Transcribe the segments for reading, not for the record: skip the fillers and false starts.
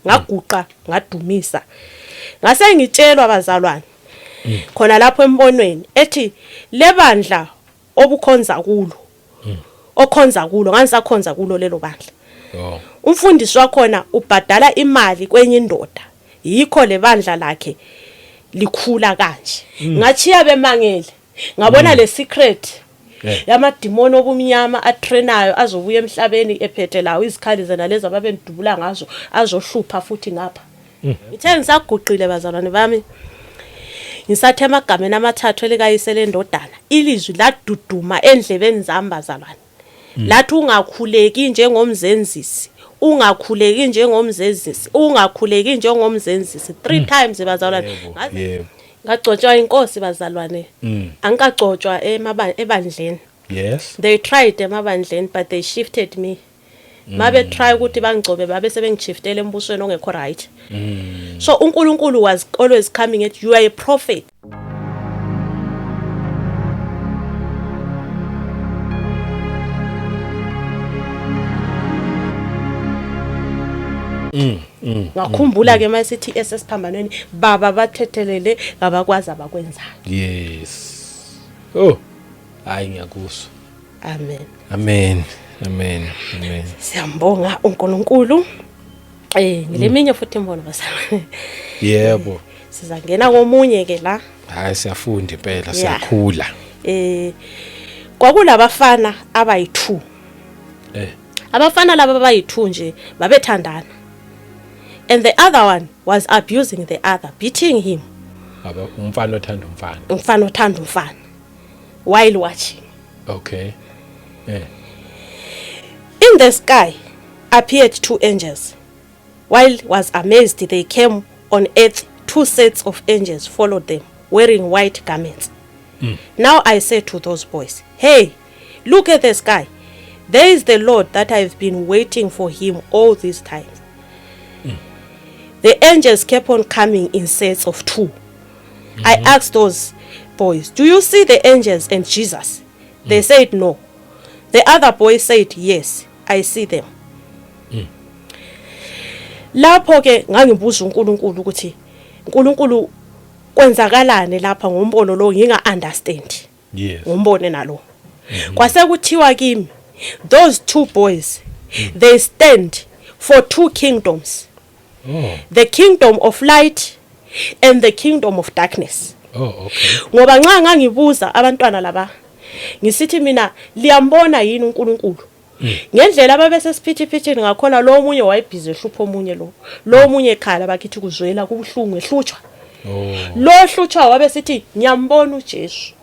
Ngaguqa ngadumisa. Ngase ngitshelwa bazalwane khona lapho embonweni ethi lebandla obukhonza kulo okhonza kulo, ngangisakhonza kulo lelo bandla. Umfundisi wakhona ubhadala imali kwenye indoda, yikho lebandla lakhe likhula kanje. Ngachiya bemangele, ngabona le secret yamadimoni obumnyama atrainayo azobuya emhlabeni ephethe lawo izikhali zena lezi ababendubula ngazo, azohlupha futhi ngapha. Ngithe ngisaguqile bazalwane bami, ngisathe emagameni amathathu elikayise lendodana, ilizwi laduduma endlebeni zami bazalwane, lathi ungakhuleki njengomzenzisi, ungakhuleki njengomzenzisi, ungakhuleki njengomzenzisi 3 times bazalwane. Ngagcotshwa inkosi bazalwane. Angikagcotshwa ebandleni. They tried emabandleni but they shifted me. Mabe try ukuthi bangigcobe babe sebengishiftela embusweni ongekho right. So uNkulunkulu was always coming at you are a prophet. Ngakhumbula ke masithi esesiphambanweni baba bathethelele ngabakwazi abakwenzayo. Yes. Oh. Hayi ngiyakuzwa. Amen. Amen. Amen. Amen. Siyambonga uNkulunkulu. Ngileminye futhi imbono bazalwane. Yebo. Sizangena komunye ke la. Hayi siyafunda impela siyakhula. Kwakulabafana abayi2. Abafana laba abayi2 nje babethandana. And the other one was abusing the other, beating him. Aba umfana othanda umfana. Umfana othanda umfana. While watching. Okay. In the sky appeared two angels. While was amazed, they came on earth. Two sets of angels followed them, wearing white garments. Now I said to those boys, hey, look at the sky. There is the Lord that I've been waiting for him all these times. The angels kept on coming in sets of two. I asked those boys, do you see the angels and Jesus? They said no. The other boy said, yes, I see them. Lapho ke ngangibuza uNkulunkulu ukuthi uNkulunkulu kwenzakalani lapha ngombono lo nginga understand. Ngombone nalo. Kwase kuthiwa kimi those two boys they stand for two kingdoms. The kingdom of light and the kingdom of darkness. Oh, okay. Ngoba nxa ngangibuza abantwana laba ngisithi mina liyambona yini uNkulunkulu? Ngendlela ababesesiphithiphithini ngakhona lo omunye wayebhizi ehlupha omunye lo. Lo omunye ekhala bakithi kuzwela kubuhlungu ehlutshwa. Lo hlutshwa wabe sithi ngiyambona uJesu.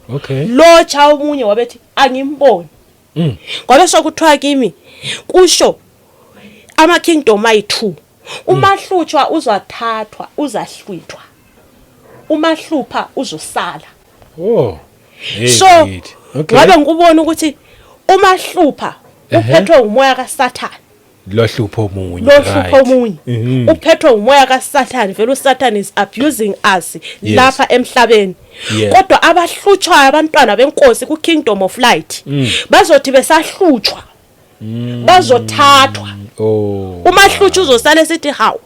Okay. Lo cha omunye wabethi angimboni. Kwabe sokuthiwa kimi kusho ama kingdom ayi2. Umahlutshwa uzathathwa, uzahlwithwa. Umahlupha uzosala. Oh. Hey, So okay. ngabe ngikubona ukuthi umahlupha uphethwe umoya kaSathane. Lohlupho omunye. Lohlupho omunye. Uphethwe umoya kaSathane, vele uSathane is abusing us lapha emhlabeni. Kodwa abahlutshwayo abantwana benkosi ku Kingdom of Light bazothi besahlutshwa bazothathwa. Umahlutshwa uzosala sithi hawu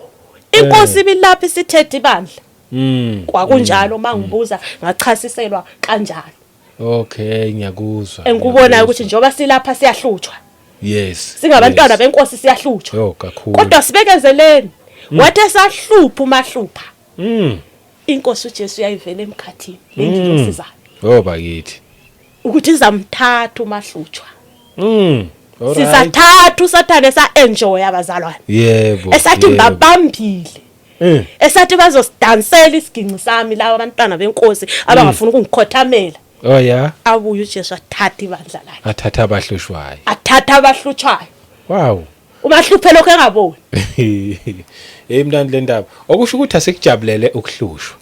inkosi ibilapha isithethe ibandla. Kwakunjalo mangibuza ngachasiselwa kanjalo. Okay, ngiyakuzwa. Engikubonayo ukuthi njengoba silapha siyahlutshwa. Yes. Singabantwana benkosi siyahlutshwa. Oh, kakhulu. Kodwa sibekezeleni. Wathi sahlupha umahlupha. Inkosi uJesu yayivela emkhathini lengilosi zayo. Oh bakithi. Ukuthi izamthatha umahlutshwa. Alright. Sizathatha uSathane sa enjoy abazalwane. Yebo. Esathi mbabambile. Esathi bazosidansela isiginci sami laba abantwana benkosi abangafuni ukungikhothamela. Oh yeah. Abuye uJesu athathe ibandla lakhe. Athatha abahlushwayo. Athatha abahlushwayo. Wow. Umahluphe lokho engaboni. Hey mntandi le ndaba. Okusho ukuthi asikujabulele ukuhlushwa.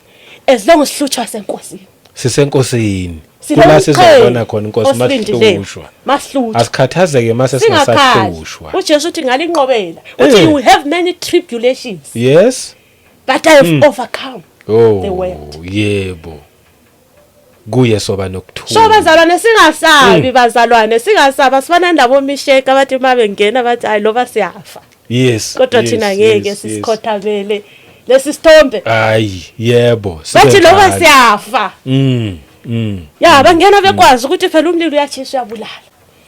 As long as sihlutshwa senkosini. Sisenkosini. Kula sizobona khona inkosi masihlushwa. Masihlushwa. Asikhathazeke mase singasahlushwa. uJesu uthi ngalinqobela. Uthi you have many tribulations. Yes. But I have overcome the world. Yebo. Kuye soba nokuthula. So bazalwane singasabi bazalwane singasabi asifana nabo Misheka bathi uma bengena bathi hayi loba siyafa. Kodwa thina ngeke sisikhothamele lesi sithombe. Hayi, yebo. Bathi loba siyafa. Ya, bangena bekwazi ukuthi phela umlilo uyachisa, uyabulala.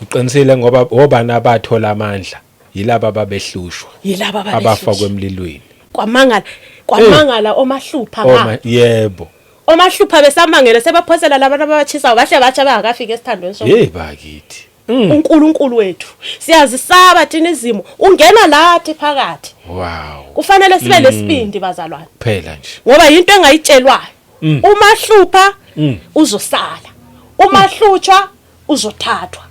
Uqinisile, ngoba obani abathola amandla? Yilaba ababehlushwa. Yilaba abafakwe emlilweni. Kwamangala, kwamangala omahlupha nga. Yebo. Omahlupha besamangele, sebaphosela labantu ababatshisayo, bahle batsha bangakafika esithandweni. So hey bakithi. UNkulunkulu wethu siyazisaba thina izimo, ungena lathi phakathi. Kufanele sibe lesibindi, bazalwane. Phela nje. Ngoba into engayitshelwayo, umahlupha uzosala, umahlutshwa uzothathwa.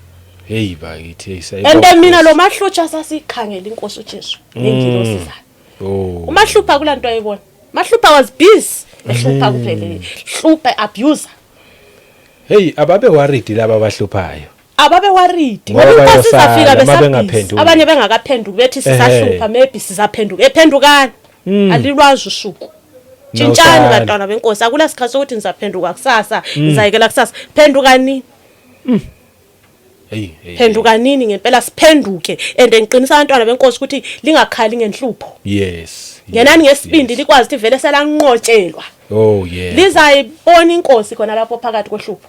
Hey bakithi, hey. Sayibonga. And mina lo mahlutshwa sasikhangela inkosi uJesu nengilosi zayo. Umahlupha kulanto ayibona. Mahlupha was busy ehlupha kuphela, hlupha, abuser. Hey, ababe worried laba abahluphayo. Ababe worried Ngoba ngoba inkosi bayosala, izafika uma besabhizi, bengaphenduki. Abanye bengakaphenduki, bethi sisahlupha, maybe sizaphenduka. Ephendukani, alilwazi usuku. Tshintshani, Nawusala. bantwana benkosi. Akula sikhathi sokuthi nizaphenduka kusasa, ngizayekela kusasa. Phenduka nini? Hey hey. Phenduka nini ngempela? Siphenduke, and ngiqinisa abantwana benkosi ukuthi lingakhali ngenhlupho. Ngenani ngesibindi, likwazi ukuthi vele selanqotshelwa. Oh yeah. Lizayibona inkosi khona lapho phakathi kohlupho,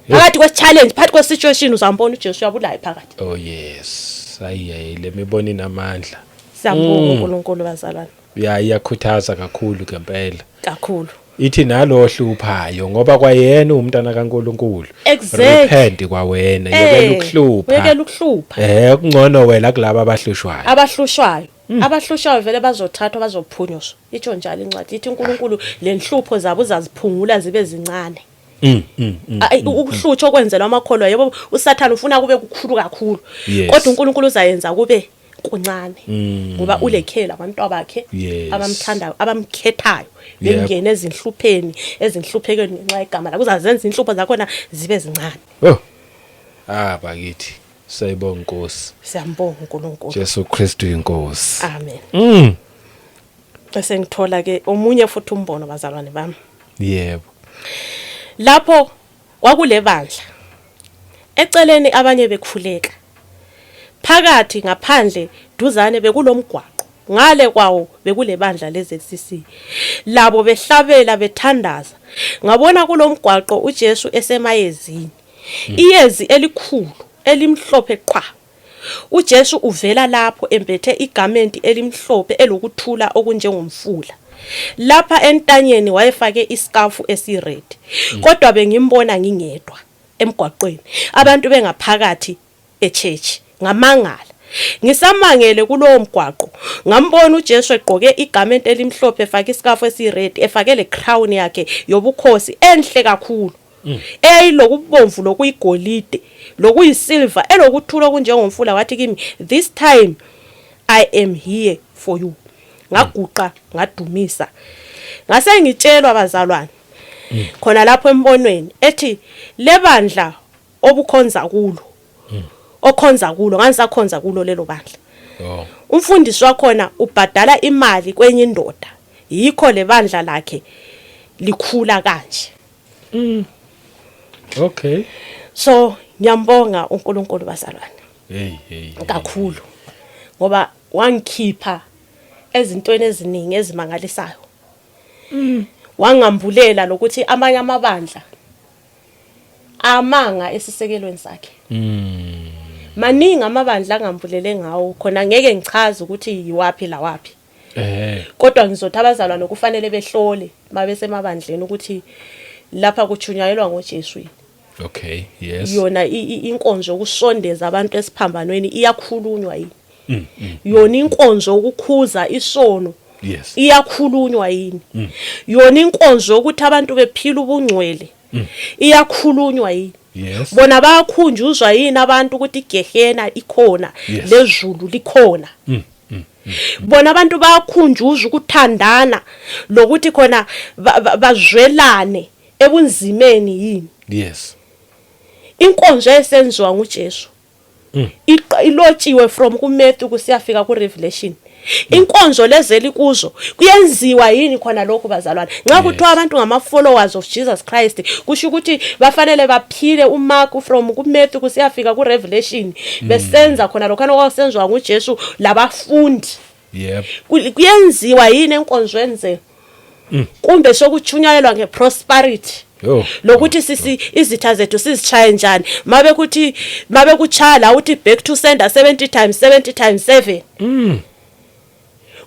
phakathi kwe-challenge, phakathi kwe-situation, uzambona uJesu uyabulayo phakathi. Oh yes. Ayi ayi, le mibono inamandla. Siyambonga uNkulunkulu, bazalwane. Ya, iyakhuthaza kakhulu ngempela. Kakhulu. Ithi nalo ohluphayo, ngoba kwayena umntana kaNkuluNkulu. Repent kwawena, yekela ukuhlupha. Yekela ukuhlupha. Kungcono wena kulabo abahlushwayo. Abahlushwayo. Abahlushwayo vele bazothathwa, bazophunyuswa. Itsho njalo incwadi. Ithi uNkulunkulu lenhlupho zabo uzaziphungula zibe zincane. Ayi, ukuhlutshwa okwenzelwa amakholwa, yebo, uSathane ufuna kube kukhulu kakhulu. Kodwa uNkulunkulu uzayenza kube kuncane ngoba ulekhela abantu bakhe abamthandayo, abamkhethayo, bengena ezinhlupheni, ezinhluphekweni ngenxa yegama lakhe. Uzazenza inhlupho zakhona zibe zincane. Oh. Ah bakithi. Sayibonga Nkosi. Siyambonga uNkulunkulu. Jesu Kristu inkosi. Amen. Bese ngithola ke omunye futhi umbono, bazalwane bami. Lapho kwakule bandla, eceleni abanye bekhuleka, phakathi ngaphandle duzane bekulomgwaqo, ngale kwawo bekule bandla leZCC, labo behlabela, bethandaza. Ngabona kulomgwaqo uJesu esemayezini, iyezi elikhulu elimhlophe qhwa. UJesu uvela lapho embethe igamenti elimhlophe elokuthula okunjengomfula. Lapha entanyeni wayefake isikafu esired. Kodwa bengimbona ngingedwa emgwaqweni, abantu bengaphakathi echurch. Ngamangala. Ngisamangele kulowo mgwaqo, ngambona uJesu egqoke igamenti elimhlophe, efake isikafu esired, efake le crown yakhe yobukhosi enhle kakhulu, eyayilokubomvu, lokuyigolide, lokuyisilver, elokuthula okunjengomfula. Wathi kimi, "This time I am here for you." Ngaguqa, ngadumisa. Ngase ngitshelwa, bazalwane, khona lapho embonweni, ethi lebandla obukhonza kulo, okhonza kulo, ngangisakhonza kulo lelo bandla, umfundisi wakhona ubhadala imali kwenye indoda, yikho lebandla lakhe likhula kanje. So ngiyambonga uNkulunkulu, bazalwane, Hey hey. Hey. kakhulu, ngoba wangikhipha ezintweni eziningi ezimangalisayo, wangambulela lokuthi amanye amabandla amanga esisekelweni sakhe. Maningi amabandla angambulele ngawo khona, ngeke ngichaze ukuthi yiwaphi lawaphi, kodwa ngizothi abazalwane kufanele behlole mabesemabandleni ukuthi lapha kutshunyayelwa ngoJesu yini. Yona inkonzo yokusondeza abantu esiphambanweni iyakhulunywa yini? Yona inkonzo yokukhuza isono iyakhulunywa yini? Yona inkonzo yokuthi abantu bephila ubungcwele iyakhulunywa yini? Bona bayakhunjuzwa yini abantu ukuthi igehena ikhona, lezulu likhona? Bona abantu bayakhunjuzwa ukuthandana lokuthi khona bazwelane ebunzimeni yini? Inkonzo esenziwa nguJesu ilotshiwe from kuMatthew kusiyafika kuRevelation. Inkonzo lezeli kuzo kuyenziwa yini khona lokhu bazalwane? Nxa kuthiwa abantu ngama followers of Jesus Christ, kusho ukuthi bafanele baphile uMark from kuMatthew kusiyafika kuRevelation, besenza khona lokho okwasenziwa nguJesu labafundi. Kuyenziwa yini enkonzweni zenu? Kumbe sokutshunyayelwa ngeprosperity lokuthi sisi izitha zethu sizishaye njani, mabe kuthi mabe kuchaya la uthi back to sender 70 times 70 times 7?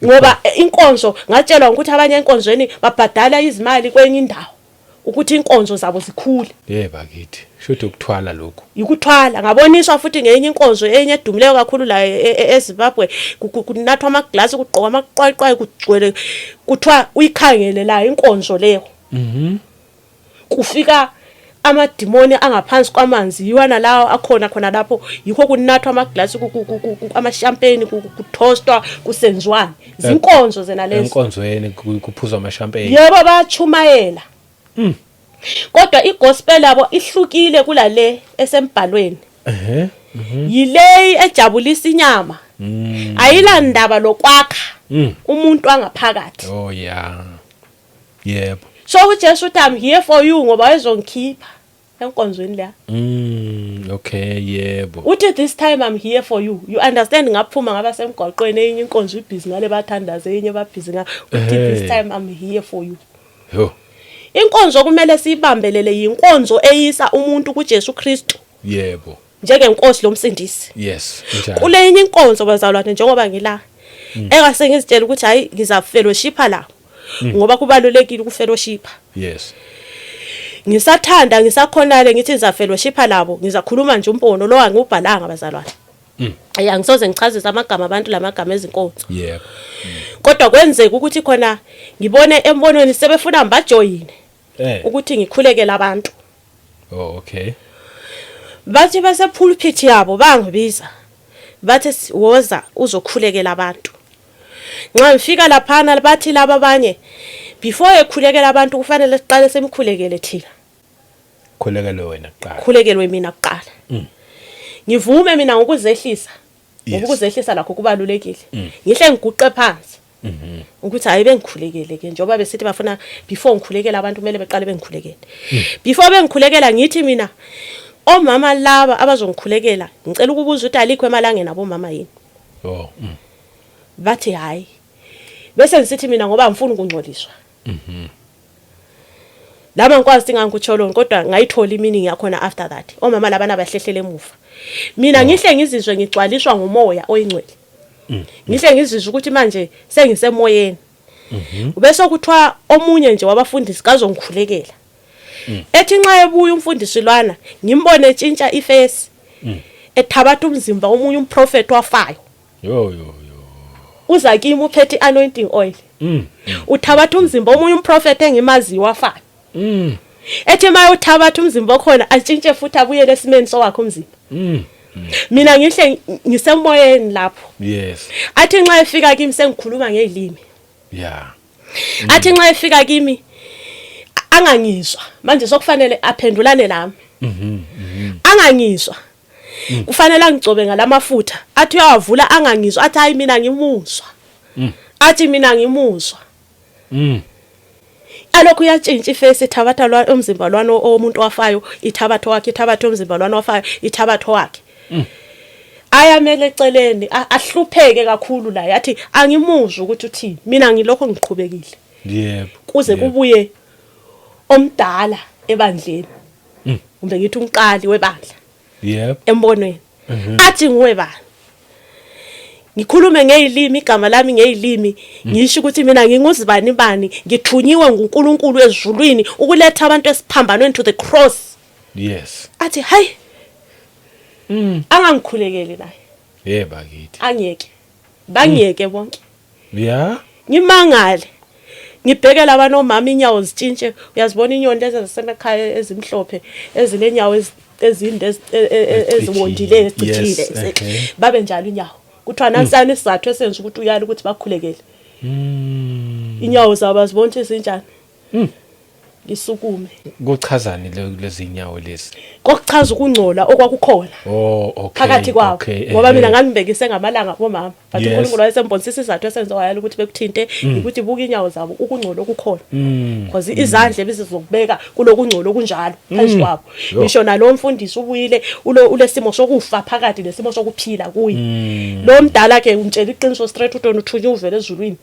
Ngoba inkonzo, ngatshelwa ukuthi abanye enkonzweni babhadala izimali kwenye indawo ukuthi inkonzo zabo zikhule. Yebo akithi, shuthi ukuthwala lokhu. Yikuthwala. Ngaboniswa futhi ngenye inkonzo enye edumileyo kakhulu la eZimbabwe, kunathwa amaglasi, kugqokwa amaqwayiqwayi, kugcwele, kuthiwa uyikhangele la inkonzo leyo. Kufika amadimoni angaphansi kwamanzi, yiwana lawo akhona khona lapho, yikho kunathwa amaglasi, amashampeni, kuthostwa, kusenziwani, zinkonzo zena lezo. Enkonzweni kuphuzwa amashampeni? Yebo, bayachumayela. Kodwa igospel yabo ihlukile kulale esembhalweni. Yileyi ejabulisa inyama. Ayila ndaba lokwakha umuntu angaphakathi. Oh yeah. Yebo. So uJesu uthi, "I'm here for you," ngoba wayezongikhipha enkonzweni la. Okay, yebo. Uthi, "This time I'm here for you." You understand? Ngaphuma ngaba semgwaqweni, enye inkonzo ibhizi ngale, bathandaze, enye babhizi nga. Uthi, "This time I'm here for you." Yo. Inkonzo kumele siyibambelele yinkonzo eyisa umuntu kuJesu Kristu njengenkosi lomsindisi. Yes, njalo. Kulenye inkonzo bazalwane, njengoba ngila, engase ngizitshela ukuthi hayi, ngizafellowshipa la ngoba kubalulekile ukufellowshipa. Ngisathanda ngisakhonale, ngithi ngizafellowshipa labo, ngizakhuluma nje umbono lo angiwubhalanga bazalwane. Ayi, angisoze ngichazise amagama abantu, lamagama ezinkonzo. Kodwa kwenzeka ukuthi khona ngibone embonweni sebefuna ngibajoyine ukuthi ngikhulekele abantu. Oh, okay. Bathi base pulpit yabo bangibiza. Bathi, "Woza uzokhulekela abantu." Nxa ngifika laphana, bathi laba abanye, before ekhulekela abantu kufanele siqale simkhulekele thina. Khulekele wena kuqala. Khulekelwe mina kuqala. Ngivume mina ngokuzehlisa. Ngoba ukuzehlisa lakho kubalulekile. Ngihle ngiguqe phansi ukuthi hayi, bengikhulekele ke, njengoba besithi bafuna before ngikhulekela abantu kumele beqale bengikhulekele. Before bengikhulekela, ngithi mina, omama laba abazongikhulekela, ngicela ukubuza ukuthi alikho emalangeni abomama yini? Bathi hayi. Bese ngisithi mina, ngoba ngifuna ukungcoliswa. Lama ngikwazi ukuthi ngangikutsholoni, kodwa ngayithola imeaning yakhona after that. Omama labana bahlehlela emuva. Mina ngihle ngizizwe ngigcwaliswa ngumoya oyingcwele. Ngihle ngizizwe ukuthi manje sengisemoyeni. Bese kuthiwa omunye nje wabafundisi kazongikhulekela. Ethi nxa ebuya umfundisi lwana, ngimbone etshintsha iface. Ethabatha umzimba omunye umprofeti wafayo. Yo yo yo. Uza kimi uphethe anointing oil. Uthabatha umzimba omunye umprofeti engimaziyo wafayo. Ethi maye uthabatha umzimba okhona, atshintshe futhi abuyele esimeni sowakhe umzimba. Mina ngihle ngisemoyeni lapho. Athi nxa efika kimi sengikhuluma ngezilimi. Athi nxa efika kimi angangizwa, manje sokufanele aphendulane lami. Angangizwa. Kufanele angigcobe ngalamafutha. Athi uyawavula angangizwa, athi hayi, mina ngimuzwa. Athi mina ngimuzwa. Alokhu uyatshintsha iface, ithabatha lwa umzimba lwana omuntu wafayo, ithabatho wakhe, ithabatho umzimba lwana wafayo, ithabatho wakhe. Ayamele eceleni, ahlupheke kakhulu la, yathi angimuzwa ukuthi uthini, mina ngilokho ngiqhubekile. Kuze kubuye omdala ebandleni, kumbe ngithi umqali webandla, embonweni athi, "Nguwe bani?" Ngikhulume ngezilimi, igama lami ngezilimi, ngisho ukuthi mina nginguzibani bani, ngithunyiwe nguNkulunkulu ezulwini ukuletha abantu esiphambanweni, to the cross. Athi hayi, angangikhulekeli naye. Yebo akithi. Angiyeke, bangiyeke bonke. Ngimangale, ngibheke laba nomama, inyawo zitshintshe, uyazibona inyoni lezi zasemakhaya ezimhlophe ezinenyawo ezinde, eziwondileyo, ezicijile. Babe njalo inyawo, kuthiwa nansana isizathu esenza ukuthi uyale ukuthi bakhulekele. Inyawo zabo azibona ukuthi zinjani. Ngisukume. Kuchazani lezi nyawo lezi? Kokuchaza ukungcola okwakukhona. Oh, okay. Phakathi kwabo. Ngoba mina ngangibekise ngamalanga bomama. But uNkulunkulu wayesembonisa isizathu esenza wayala ukuthi bekuthinte ukuthi buka inyawo zabo ukungcola okukhona. Because izandla ebizizokubeka kulokungcola okunjalo phezu kwabo. Ngisho nalo mfundisi ubuyile ulesimo sokufa phakathi nesimo sokuphila kuye. Lo mdala ke umtshela iqiniso straight uthi uthunywe uvele ezulwini.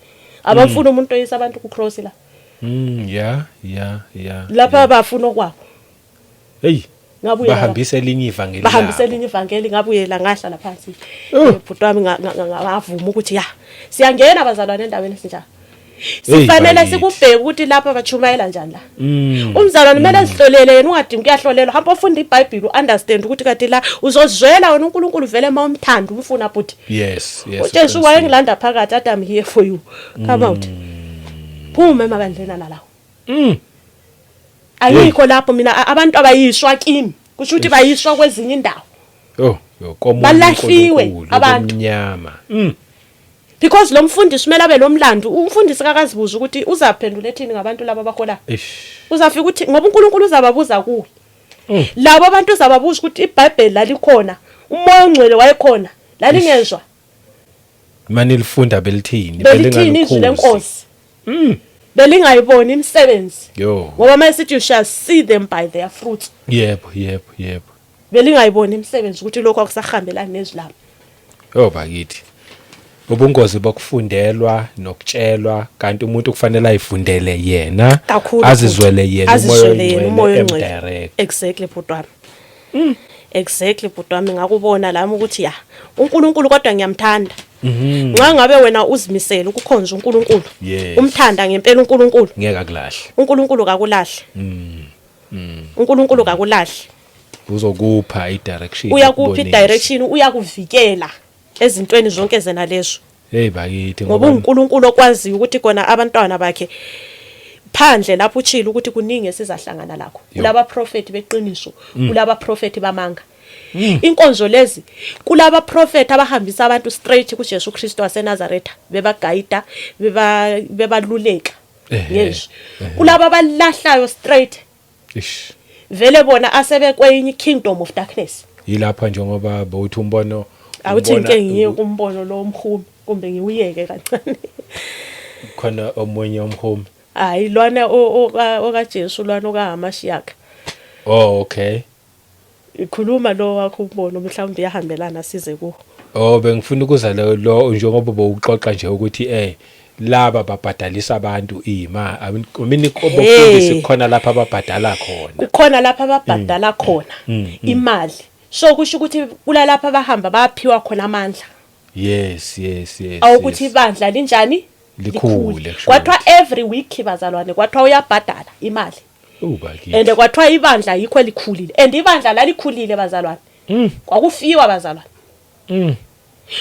Abafuna umuntu oyisa abantu ku cross la. Yeah. Lapha bafuna okwabo. Hey. Ngabuyela bahambisa elinye ivangeli. Bahambisa elinye ivangeli, ngabuyela ngahlala phansi. Bhuti wami ngavuma ukuthi ya. Siyangena bazalwane endaweni esinjalo. Sifanele sikubheke ukuthi lapha bachumayela njani la. Umzalwane kumele azihlolele yena, ungadingi ukuyahlolelwa. Hamba ufunda iBhayibheli uunderstand ukuthi kade la uzozwela wena uNkulunkulu vele mawumthanda umfuna bhuti. Yes. uJesu wayengilanda phakathi athi, "I'm here for you. Come out." Phuma emabandleni alalawo. Ayikho lapho mina abantu abayiswa kimi. Kusho ukuthi bayiswa kwezinye indawo. Oh, yo komunye Balahliwe uNkulunkulu, abantu. Komnyama. Because lo mfundisi kumele abe lomlando. Umfundisi kakazibuza ukuthi uzaphendula ethini ngabantu laba abaholayo. Eish. Uzafika ukuthi ngoba uNkulunkulu uzababuza kuwe. Labo abantu uzababuza ukuthi iBhayibheli lalikhona, uMoya oNgcwele wayekhona, lalingezwa. Manje lifunda belithini? Belithini izwi lenkosi? Belingayiboni imisebenzi. Yo. Ngoba mayisithi, "You shall see them by their fruits." Yebo. Belingayiboni imisebenzi ukuthi lokho akusahambelani nezwi lami. Oh bakithi. Ubungozi bokufundelwa nokutshelwa, kanti umuntu kufanele ayifundele yena, Kakhulu. Azizwele yena. Azizwele yena umoya ongcwele. Emdirect. Exactly, bhuti wami. Exactly, bhuti wami, ngakubona lami ukuthi ya, uNkulunkulu kodwa ngiyamthanda. Nxa ngabe wena uzimisele ukukhonza uNkulunkulu, umthanda ngempela uNkulunkulu, Ngeke akulahle. uNkulunkulu kakulahle. uNkulunkulu kakulahle. Uzokupha i-direction. Uyakupha Ukubonisa. I-direction, uyakuvikela ezintweni zonke zena lezo. Hey bakithi. Ngoba uNkulunkulu okwaziyo ukuthi kona abantwana bakhe phandle lapho uchile ukuthi kuningi esizahlangana lakho. Kulaba prophet beqiniso, kulaba prophet bamanga. Inkonzo lezi, kulaba prophet abahambisa abantu straight kuJesu Kristu waseNazaretha, bebagayida, bebaluleka ngezwi. Kulaba abalahlayo straight. Ish. Vele bona asebekwenye kingdom of darkness. Yilapha njengoba bowuthi umbono Awuthi ngike ngiye kumbono lo mhumi kumbe ngiwuyeke kancane. Khona omunye umhumi? Hayi, lwana okaJesu, lwana okaHamashiyaka. Oh, okay. Ikhuluma lo wakho umbono, mhlawumbe iyahambelana, size kuwo. Oh, bengifuna ukuza lo njengoba bowuxoxa nje ukuthi laba babhadalisa abantu ima, I mean, obofundisi khona lapha ababhadala khona. Kukhona lapha ababhadala khona imali, so kusho ukuthi kulalapha abahamba baphiwa khona amandla awukuthi ibandla linjani. Likhule, kusho Kwathiwa ukuthi. Every week, bazalwane, kwathiwa uyabhadala imali. Oh bakithi. And kwathiwa ibandla yikho elikhulile, and ibandla lalikhulile, bazalwane. Kwakufiwa, bazalwane.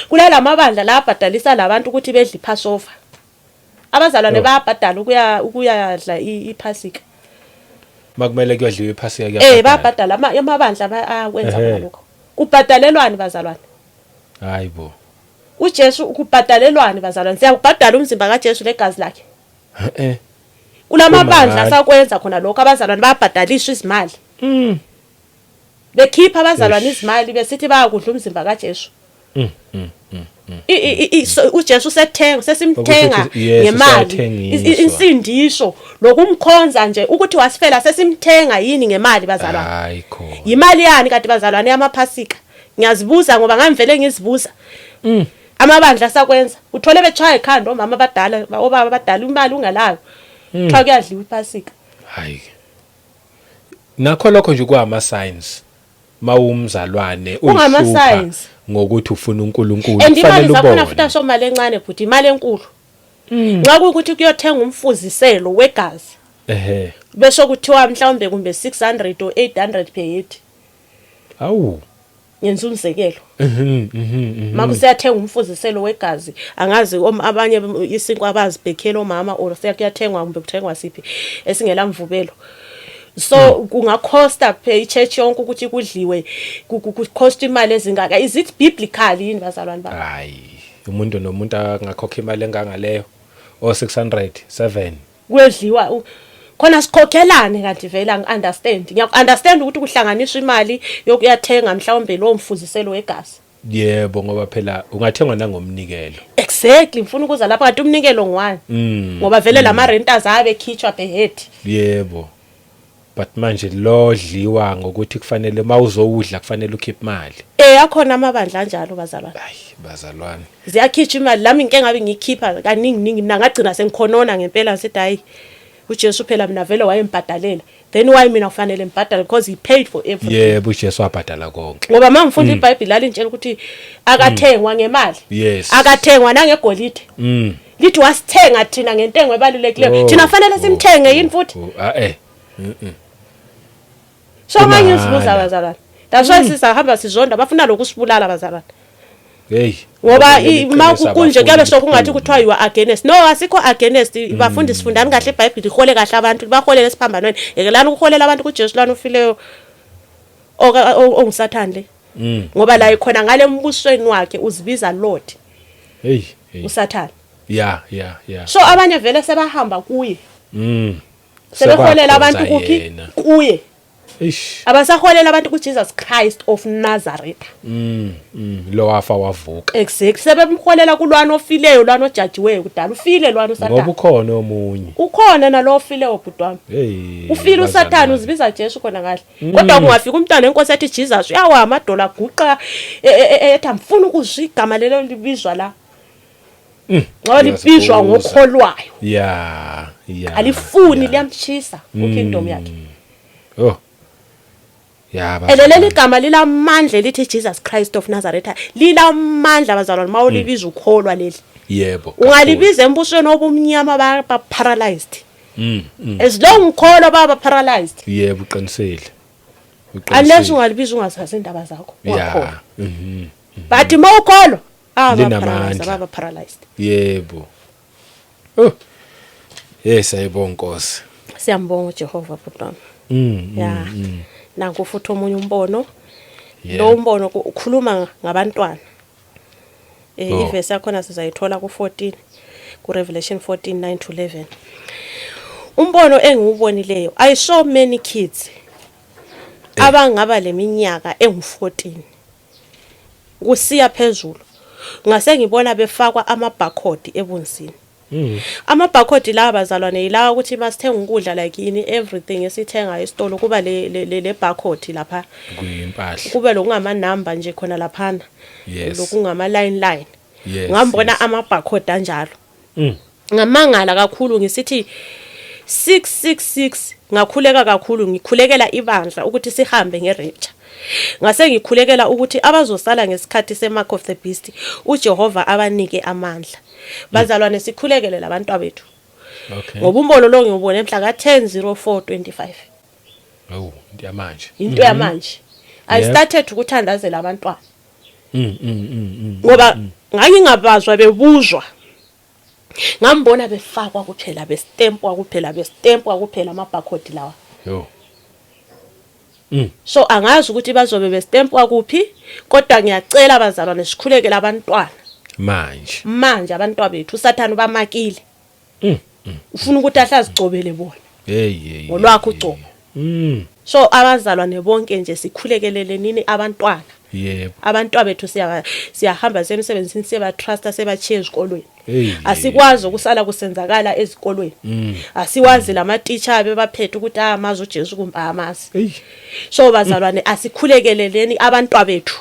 Kulala mabandla la abhadalisa labantu ukuthi bedle iPassover, abazalwane. Bayabhadala ukuyadla iPhasika. Makumele kuyodliwa iPhasika, kuyabhadala. Bayabhadala amabandla akwenza lokho. Kubhadalelwani, bazalwane? Hayibo. uJesu kubhadalelwani, bazalwane? Siyakubhadala umzimba kaJesu legazi lakhe? Kulamabandla Kumahhala. Asakwenza khona lokho, abazalwane bayabhadaliswa izimali. Bekhipha abazalwane izimali besithi bayakudla umzimba kaJesu. So uJesu usethenga, sesimthenga Ukuthi, yes, ngemali. Useyathengiswa. Insindiso lokumkhonza nje ukuthi wasifela, sesimthenga yini ngemali, bazalwane? Hayi khona. Yimali yani kanti, bazalwane, yamaphasika? Ngiyazibuza ngoba ngangivele ngizibuza. Amabandla asakwenza, uthole betshaya ikhanda omama abadala, obaba abadala, imali ungalayo, kuthiwa kuyadliwa iphasika. Hayi. Nakho lokho nje kwama signs. Mawumzalwane Kungama uyihlupha signs. Ngokuthi ufuna uNkulunkulu And imali kufanele zakhona ubone. Futhi asomali encane futhi, imali enkulu. Nxa kuwukuthi kuyothenga umfuziselo wegazi, bese kuthiwa mhlawumbe kumbe 600 or 800 per head. Awu. Ngenza umzekelo. Mhm mhm Makusiyathenga umfuziselo wegazi, angazi abanye isinkwa abazibhekhela omama or seyakuyathengwa kumbe kuthengwa siphi esingela mvubelo. So kungakhosta phe i-church yonke ukuthi kudliwe, ku-cost imali ezingaka. Is it biblical yini, bazalwane bami? Hayi, umuntu nomuntu angakhokha imali engangaleyo. O 600, 7. Kuyodliwa Khona sikhokhelane kanti vele angi-understand. Ngiyaku-understand ukuthi kuhlanganiswa imali yokuyathenga mhlawumbe lowo mfuziselo wegazi. Yebo, ngoba phela ungathengwa nangomnikelo. Exactly, ngifuna ukuza lapha kanti umnikelo ngwani? Ngoba vele lama renters abe khitshwa per head. Yebo. But manje lo dliwa ngokuthi kufanele mawuzowudla kufanele ukhiphe imali. Eh, akhona amabandla anjalo, bazalwane. Hayi, bazalwane. Ziyakhitshwa imali lami, ngike ngabe ngiyikhipha kaningi ningi, mina ngagcina sengikhonona ngempela, ngithi hayi, uJesu phela mina vele wayembhadalela, then why mina kufanele ngibhadale? Because he paid for everything. Yebo, uJesu wabhadala konke. Ngoba mangifunda iBhayibheli lalintshela ukuthi akathengwa ngemali. Akathengwa nangegolide. Lithi wasithenga thina ngentengo ebalulekileyo. Oh, Thina fanele oh, simthenge yini futhi? Oh, ah eh. So Kumahhala. ngangizibuza, bazalwane. That's why sisahamba sizonda, bafuna lokusibulala, bazalwane. Hey. Ngoba Leli ma qiniso kunje kuyabe abafuni sokungathi ukukhuluma. kuthiwa you are against. No, asikho against. Bafundisi, fundani kahle iBhayibheli, ihole kahle abantu, baholele esiphambanweni. Yekelani ukuholela abantu kuJesu lana ofileyo ongusathane le. Ngoba la ikhona ngale mbusweni wakhe uzibiza Lord. Hey, hey. uSathane. Yeah. So abanye vele sebahamba kuye. Sebeholela abantu Sebakhonza kuphi? yena. Kuye. Eish. Abasaholela abantu kuJesus Christ of Nazareth. Lo wafa wavuka. Exactly, sebemholela kulwana ofileyo, lwana ojajiweyo kudala, ufile lwana Ngoba uSathane. ukhona omunye. Ukhona nalo ofileyo, bhuti wami. Hey. Ufile uSathane. Bazalwane. Uzibiza Jesu khona kahle, kodwa kungafika umntwana enkosi ethi Jesus, uyawa amadola, aguqa, ethi amfuna ukuzwa igama lelo libizwa la, ngoba libizwa Uyazibuza. ngokholwayo. Alifuni, liyamshisa kukingdom yakhe. Oh. Ya. Eleleli igama lilamandla elithi Jesus Christ of Nazareth, lilamandla, bazalwane, mawulibiza ukholwa leli. Yebo. Ungalibiza embusweni obumnyama, ba paralyzed. As long ukholwa, baba paralyzed. Yebo, uqinisile. Unless ungalibiza ungazazi indaba zakho, ungakholwa. But mawukholwa, ah, ba Linamandla. paralyzed, baba paralyzed. Yebo. Oh. Yes, ayibonga Nkosi. Siyambonga uJehova, bhuti wami. Ya, nanku futhi omunye umbono. Lo umbono ukhuluma ngabantwana. Ivesi yakhona sizayithola ku14, ku Revelation 14:9 to 11. Umbono engiwubonileyo, I saw many kids abangaba leminyaka engu14 kusiya phezulu. Ngase ngibona befakwa ama barcode ebunzini. Ama barcode lawa, bazalwane, yilawa ukuthi masithenga ukudla, like yini, everything esithenga esitolo kuba le barcode lapha. Kuyimpahla. Kube lokungama number nje khona laphana. Lokungama line line. Ngambona ama barcode anjalo. Ngamangala kakhulu, ngisithi 666. Ngakhuleka kakhulu, ngikhulekela ibandla ukuthi sihambe ngerapture. Ngase ngikhulekela ukuthi abazosala ngesikhathi semark of the beast, uJehova abanike amandla. Bazalwane, sikhulekele labantu bethu. Ngoba umbono lo ngiwubone mhla ka 10/04/25. Oh, into yamanje. Into yamanje. I started ukuthandazela abantwana. Ngoba ngangingabazwa bebuzwa. Ngambona befakwa kuphela, bestempwa kuphela, bestempwa kuphela ama barcode lawa. Yo. So angazi ukuthi bazobe bestempwa kuphi, kodwa ngiyacela, abazalwane, sikhulekele abantwana. Manje. Manje abantwana bethu, uSathane ubamakile. Ufuna ukuthi ahlazigcobele bona. Hey hey. Ngolwakho ugcobo. So abazalwane bonke nje, sikhulekelele nini abantwana. Abantwana bethu, siyahamba semsebenzini, siyaba trusta, sebachiye ezikolweni. Asikwazi ukusala kusenzakala ezikolweni. Asiwazi lamatitsha abebaphethe ukuthi amazi uJesu kumbe amazi. Hey. So bazalwane, asikhulekeleleni abantwana bethu.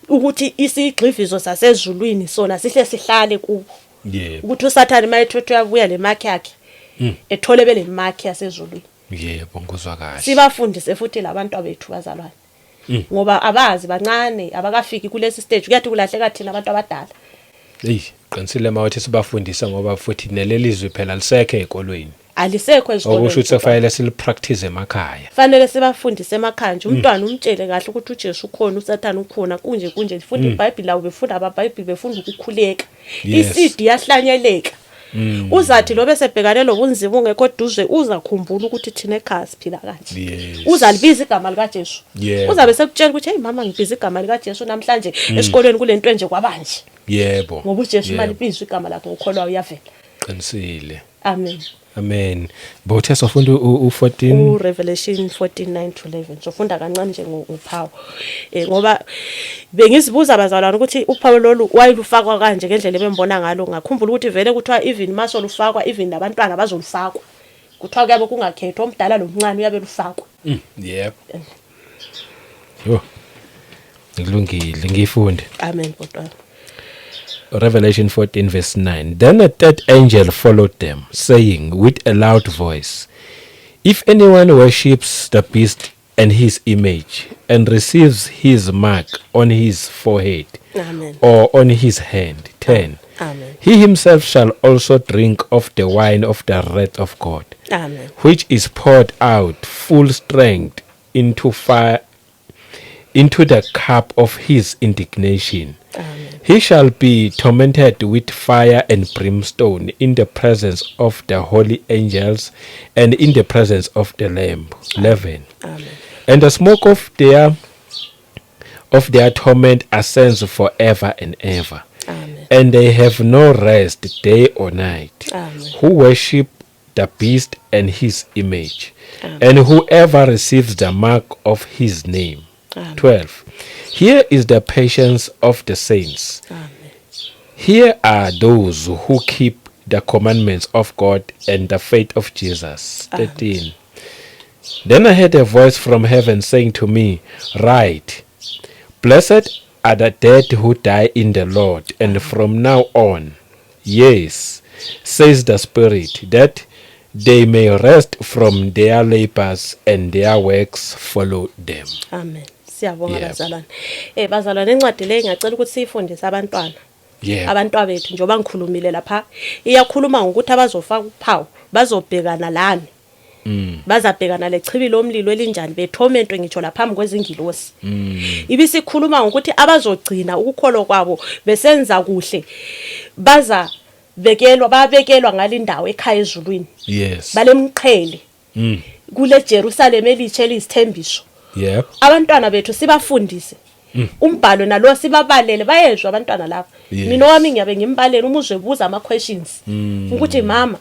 Ukuthi isigxivizo sasezulwini sona sihle sihlale kubo. Ukuthi uSathane mayethethe uyabuya le mark yakhe, ethole bele mark yasezulwini. Yebo, ngikuzwa kahle. Sibafundise futhi labantu bethu, bazalwane. Ngoba abazi, bancane, abakafiki kulesi stage, kuyathi kulahleka thina abantu abadala. Hey, qinisile mawuthi sibafundisa, ngoba futhi nelelizwi phela lisekho ezikolweni. Alisekho ezikolweni. Okusho ukuthi sekufanele silipractice emakhaya. Fanele sibafundise emakhaya nje, umntwana umtshele kahle ukuthi uJesu ukhona, uSathane ukhona, kunje kunje. Funda iBhayibheli lawo, befunda abaBhayibheli, befunda ukukhuleka. Iseed iyahlanyeleka. Uzathi lo bese bhekane lobunzima ungekho duze, uzakhumbula ukuthi thina ekhaya siphila kanje. Uzalibiza igama likaJesu. Uzabe sekutshela ukuthi, "Hey mama, ngibiza igama likaJesu namhlanje esikolweni kulento nje kwabanje." Ngoba uJesu malibizwa igama lakhe ngokholwa uyavela. Qinisile. Amen. Amen. Bothe sofunda u14. uRevelation 14:9 to 11. Sofunda kancane nje ngophawu, ngoba bengizibuza bazalwane ukuthi uphawu lolu wayelufakwa kanje ngendlela ebembona ngalo. Ngakhumbula ukuthi vele kuthiwa even maso lufakwa, even nabantwana bazolufakwa, kuthiwa kuyabe kungakhethwa omdala lomncane, uyabe lufakwa. Yep. Yo. Kulungile, ngifunde. Amen, kodwa. Revelation 14 verse 9. Then a third angel followed them, saying with a loud voice, "If anyone worships the beast and his image and receives his mark on his forehead Amen. or on his hand," 10. Amen. "He himself shall also drink of the wine of the wrath of God, Amen. which is poured out full strength into fire into the cup of his indignation. Amen. He shall be tormented with fire and brimstone in the presence of the holy angels and in the presence of the Lamb." 11. Amen. "And the smoke of their torment ascends forever and ever. Amen. And they have no rest day or night, Amen. who worship the beast and his image, Amen. and whoever receives the mark of his name." Amen. 12. "Here is the patience of the saints. Amen. Here are those who keep the commandments of God and the faith of Jesus." 13. "Then I heard a voice from heaven saying to me, 'Write, Blessed are the dead who die in the Lord, and from now on, yes, says the Spirit, that they may rest from their labors and their works follow them.'" Amen. Siyabonga, bazalwane. Bazalwane, incwadi le ngiyacela ukuthi siyifundise abantwana. Abantwana bethu, njengoba ngikhulumile lapha, iyakhuluma ngokuthi abazofaka uphawu bazobhekana lani. Bazabhekana lechibi lomlilo elinjani, bethomentwe ngitsho laphambi kwezingilosi. Ibisikhuluma ngokuthi abazogcina ukukholwa kwabo besenza kuhle baza bekelwa, babekelwa ngalindawo ekhaya ezulwini. Balemqhele kule Jerusalem elitsha eliyisithembiso. Abantwana bethu sibafundise umbhalo nalo, sibabalele, bayezwa abantwana lapha. Mina wami ngiyabe ngimbalela, uma uzebuza ama questions ukuthi, "Mama,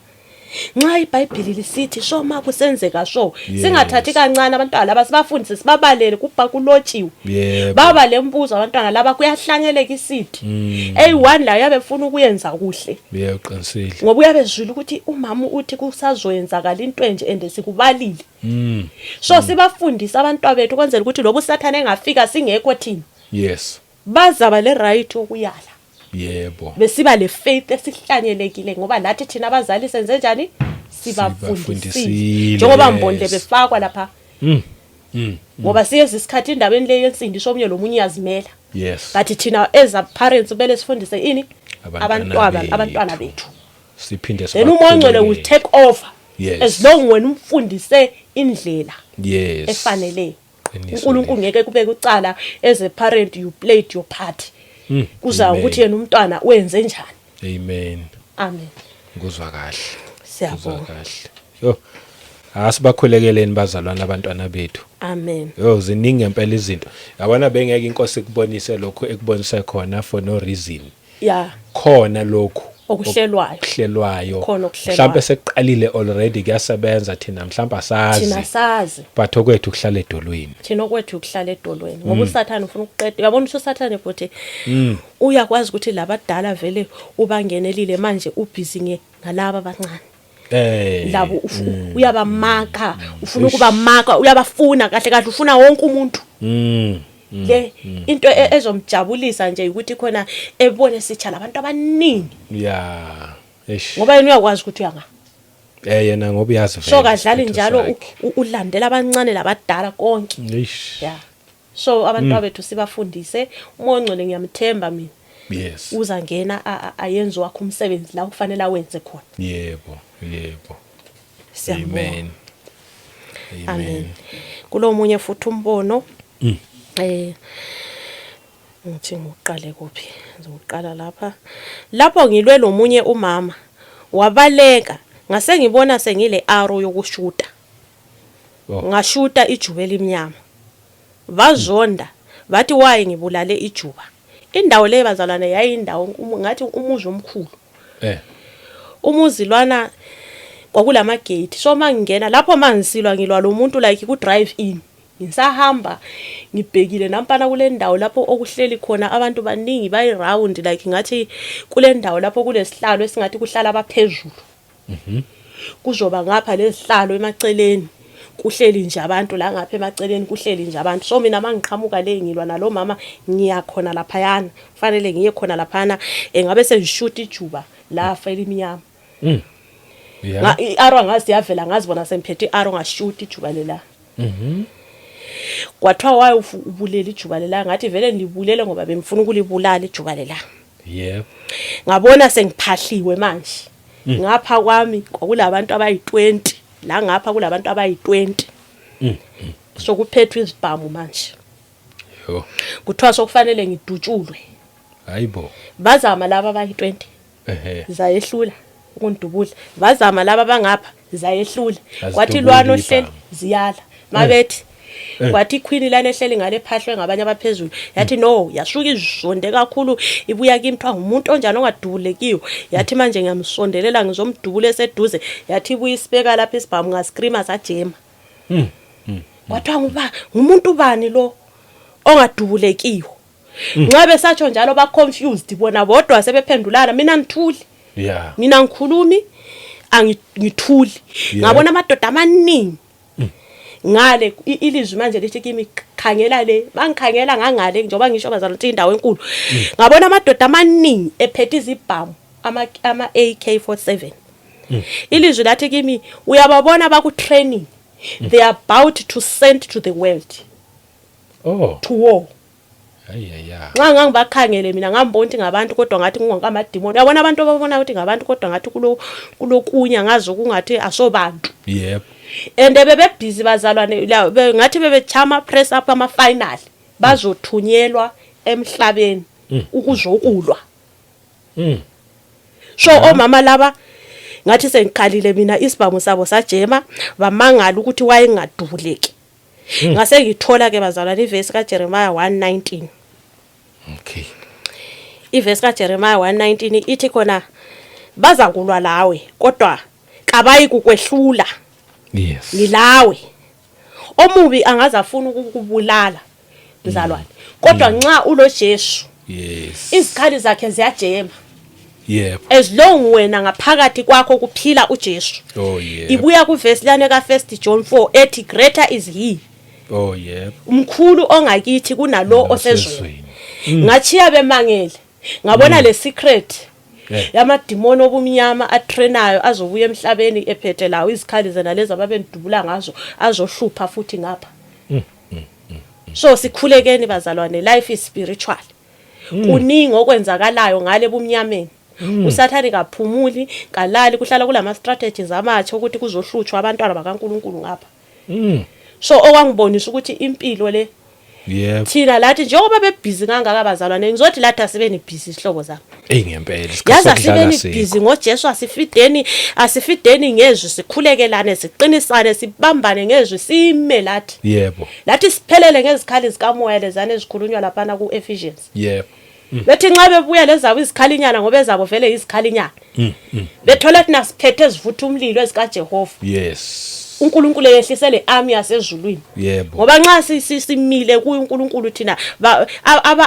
nxa iBhayibheli lisithi so, ma kusenzeka so?" Singathathi kancane abantwana laba, sibafundise, sibabalele kubha kulotshiwe. Baba lembuzo abantwana laba, kuyahlanyeleka i-seed eyi-one la yabe funa ukuyenza kuhle. Yeah, uqinisile. Ngoba uyabezwile ukuthi umama uthi kusazoyenzakala into enje and sikubalile. So sibafundise abantwana bethu ukwenzela ukuthi lobu sathane engafika singekho thina, bazaba le right yokuyala, besiba le faith esihlanyelekile, ngoba nathi thina abazali senze njani? Sibafundisile. Sibafundisile, Njengoba mbonde befakwa lapha, ngoba siyeza isikhathi indabeni le yensindiso, omunye lomunye uyazimela. But thina as a parents kumele sifundise ini? Abantwana Abantwana, bethu. abantwana bethu. Siphinde Then uMoya oNgcwele will take over as long wena umfundise indlela efaneleyo. Qiniso. uNkulunkulu ngeke kube kucala. As a parent, you played your part. Kuza Amen. ukuthi yena umntwana wenze njani. Amen. Amen. Nguzwa kahle. Nguzwa Siyabonga. kahle. Yo. Asibakhulekeleni bazalwana abantwana bethu. Amen. Yo, ziningi ngempela izinto. Yabona, bengeke inkosi ikubonise lokho ekubonise khona for no reason. Khona lokhu Okuhlelwayo. Okuhlelwayo. Khona okuhlelwayo. Mhlawumbe sekuqalile already kuyasebenza, thina mhlawumbe asazi. Thina sazi. But okwethu kuhlala edolweni. Thina okwethu ukuhlala edolweni, ngoba uSathane ufuna ukuqeda. Uyabona ukuthi uSathane futhi uyakwazi ukuthi labadala vele ubangenelile, manje ubhizi ngalaba abancane. Labo uyabamaka, ufuna ukubamaka, uyabafuna kahle kahle, ufuna wonke umuntu. Le into ezomjabulisa nje ukuthi khona ebone sitsha labantu abaningi. Yeah. Eish. Ngoba yena uyakwazi ukuthi uyanga. Yena ngoba uyazi vele. So kadlali isiphetho njalo, sakhe. ulandela abancane labadala konke. Eish. Yeah, so abantu bethu sibafundise. UMoya oNgcwele ngiyamthemba mina, uza ngena ayenze wakho umsebenzi la kufanele awenze khona. Yebo, yebo. Siyabonga. Amen. Amen. Kulomunye futhi umbono, ngithi ngiqale kuphi? Ngizoqala lapha. Lapho ngilwe lomunye umama, wabaleka, ngase ngibona sengile arrow yokushuta. Ngashuta ijuba elimnyama. Bazonda, bathi waye ngibulale ijuba. Indawo le bazalwane yayindawo ngathi umuzi omkhulu. Umuzi lwana Kwakulama gate, so mangingena lapho mangisilwa ngilwa lo muntu like ku drive in, ngisahamba ngibhekile nampana kule ndawo lapho okuhleli khona abantu baningi, bayi round, like ngathi kule ndawo lapho kulesihlalo esingathi kuhlala abaphezulu. Kuzoba ngapha lezihlalo emaceleni kuhleli nje abantu, la ngapha emaceleni kuhleli nje abantu. So mina mangiqhamuka le ngilwa nalo mama, ngiya khona laphayana, kufanele ngiye khona laphana, ngabe sengishuta ijuba la fela imnyama. I-arrow ngazi yavela, ngazibona sengiphethe i-arrow, ngashuta ijuba lela. Kwathiwa waye ubulela ijuba lela, ngathi vele ngilibulele ngoba bengifuna ukulibulala ijuba lela. Ngabona sengiphahliwe manje. Ngapha kwami kwakulabantu abayi-20, la ngapha kulabantu abayi-20, sokuphethwe izibhamu manje. Yo. Kuthiwa sokufanele ngidutshulwe. Hayibo. Bazama laba abayi-20, zayehlula ukundubula. Bazama laba abangapha, zayehlula. Kwathi Azidubuli lwana ohleli ibhamu. ziyala mabethi. Kwathi iqueen lana ehleli ngale phahlwe ngabanye abaphezulu yathi no, yasuka izonde kakhulu, ibuya kimi, kuthiwa ngumuntu onjani ongadubulekiyo. Yathi manje ngiyamsondelela, ngizomdubula eseduze. Yathi ibuya isibeka lapha isibhamu, ngascreama, sajema. Kwathiwa nguba ngumuntu bani lo ongadubulekiyo? Nxa besatsho njalo ba confused bona bodwa, sebephendulana, mina ngithuli. Mina ngikhulumi, angithuli. Ngabona amadoda amaningi ngale. Ilizwi manje lithi kimi, khangela le. Bangikhangela ngangale, njengoba ngisho bazalwa ukuthi indawo enkulu, ngabona amadoda amaningi ephethe izibhamu, ama AK47. Ilizwi lathi kimi, uyababona, baku training, they are about to send to the world to war. Ayaya. Nxa ngangibakhangele mina ngambona ukuthi ngabantu, kodwa ngathi kungamadimoni. Uyabona abantu ababona ukuthi ngabantu, kodwa ngathi kulo kulokunya ngazi okungathi asobantu. And bebebhizi bazalwane, ngathi bebechama press up ama final, bazothunyelwa emhlabeni ukuzokulwa. So omama laba ngathi sengikhalile mina, isibhamu sabo sajema, bamangala ukuthi wayengadubuleki. Ngase ngithola ke bazalwane ivesi kaJeremiah 1:19. Ivesi kaJeremiah 1:19 ithi khona baza kulwa lawe kodwa kabayi kukwehlula. Ngilawe. Omubi angaze afuna ukukubulala mzalwane, kodwa nxa ulo Jesu, izikhali zakhe ziyajema. As long wena ngaphakathi kwakho kuphila uJesu. Ibuya kuvesi lane ka 1 John 4 ethi greater is he, umkhulu ongakithi kunalo osezweni. Ngachiya bemangele, ngabona le secret yamadimoni obumnyama atrainayo azobuya emhlabeni ephethe lawo izikhali zena lezi ababendubula ngazo, azohlupha futhi ngapha. So sikhulekeni bazalwane, life is spiritual. Kuningi okwenzakalayo ngale bumnyameni. Usathane kaphumuli, kalali, kuhlala kulama strategies amatsha ukuthi kuzohlutshwa abantwana bakaNkuluNkulu ngapha. So okwangibonisa ukuthi impilo le, thina lathi njengoba bebhizi kangaka bazalwane, ngizothi lathi asibeni busy, isihlobo zami. Ey, ngempela. Yazi, Isikhathi sokudlala asibeni sikho. busy ngoJesu, asifideni ngezwi, sikhulekelane, siqinisane, sibambane ngezwi, sime lathi. Lathi siphelele ngezikhali zikamoya lezana ezikhulunywa laphana ku-Ephesians. Bethi nxa bebuya lezabo izikhalinyana, ngoba ezabo vele izikhalinyana, bethola thina siphethe ezivutha umlilo ezikaJehova. UNkulunkulu eyehlise le army yasezulwini. Ngoba nxa simile kuye uNkulunkulu, thina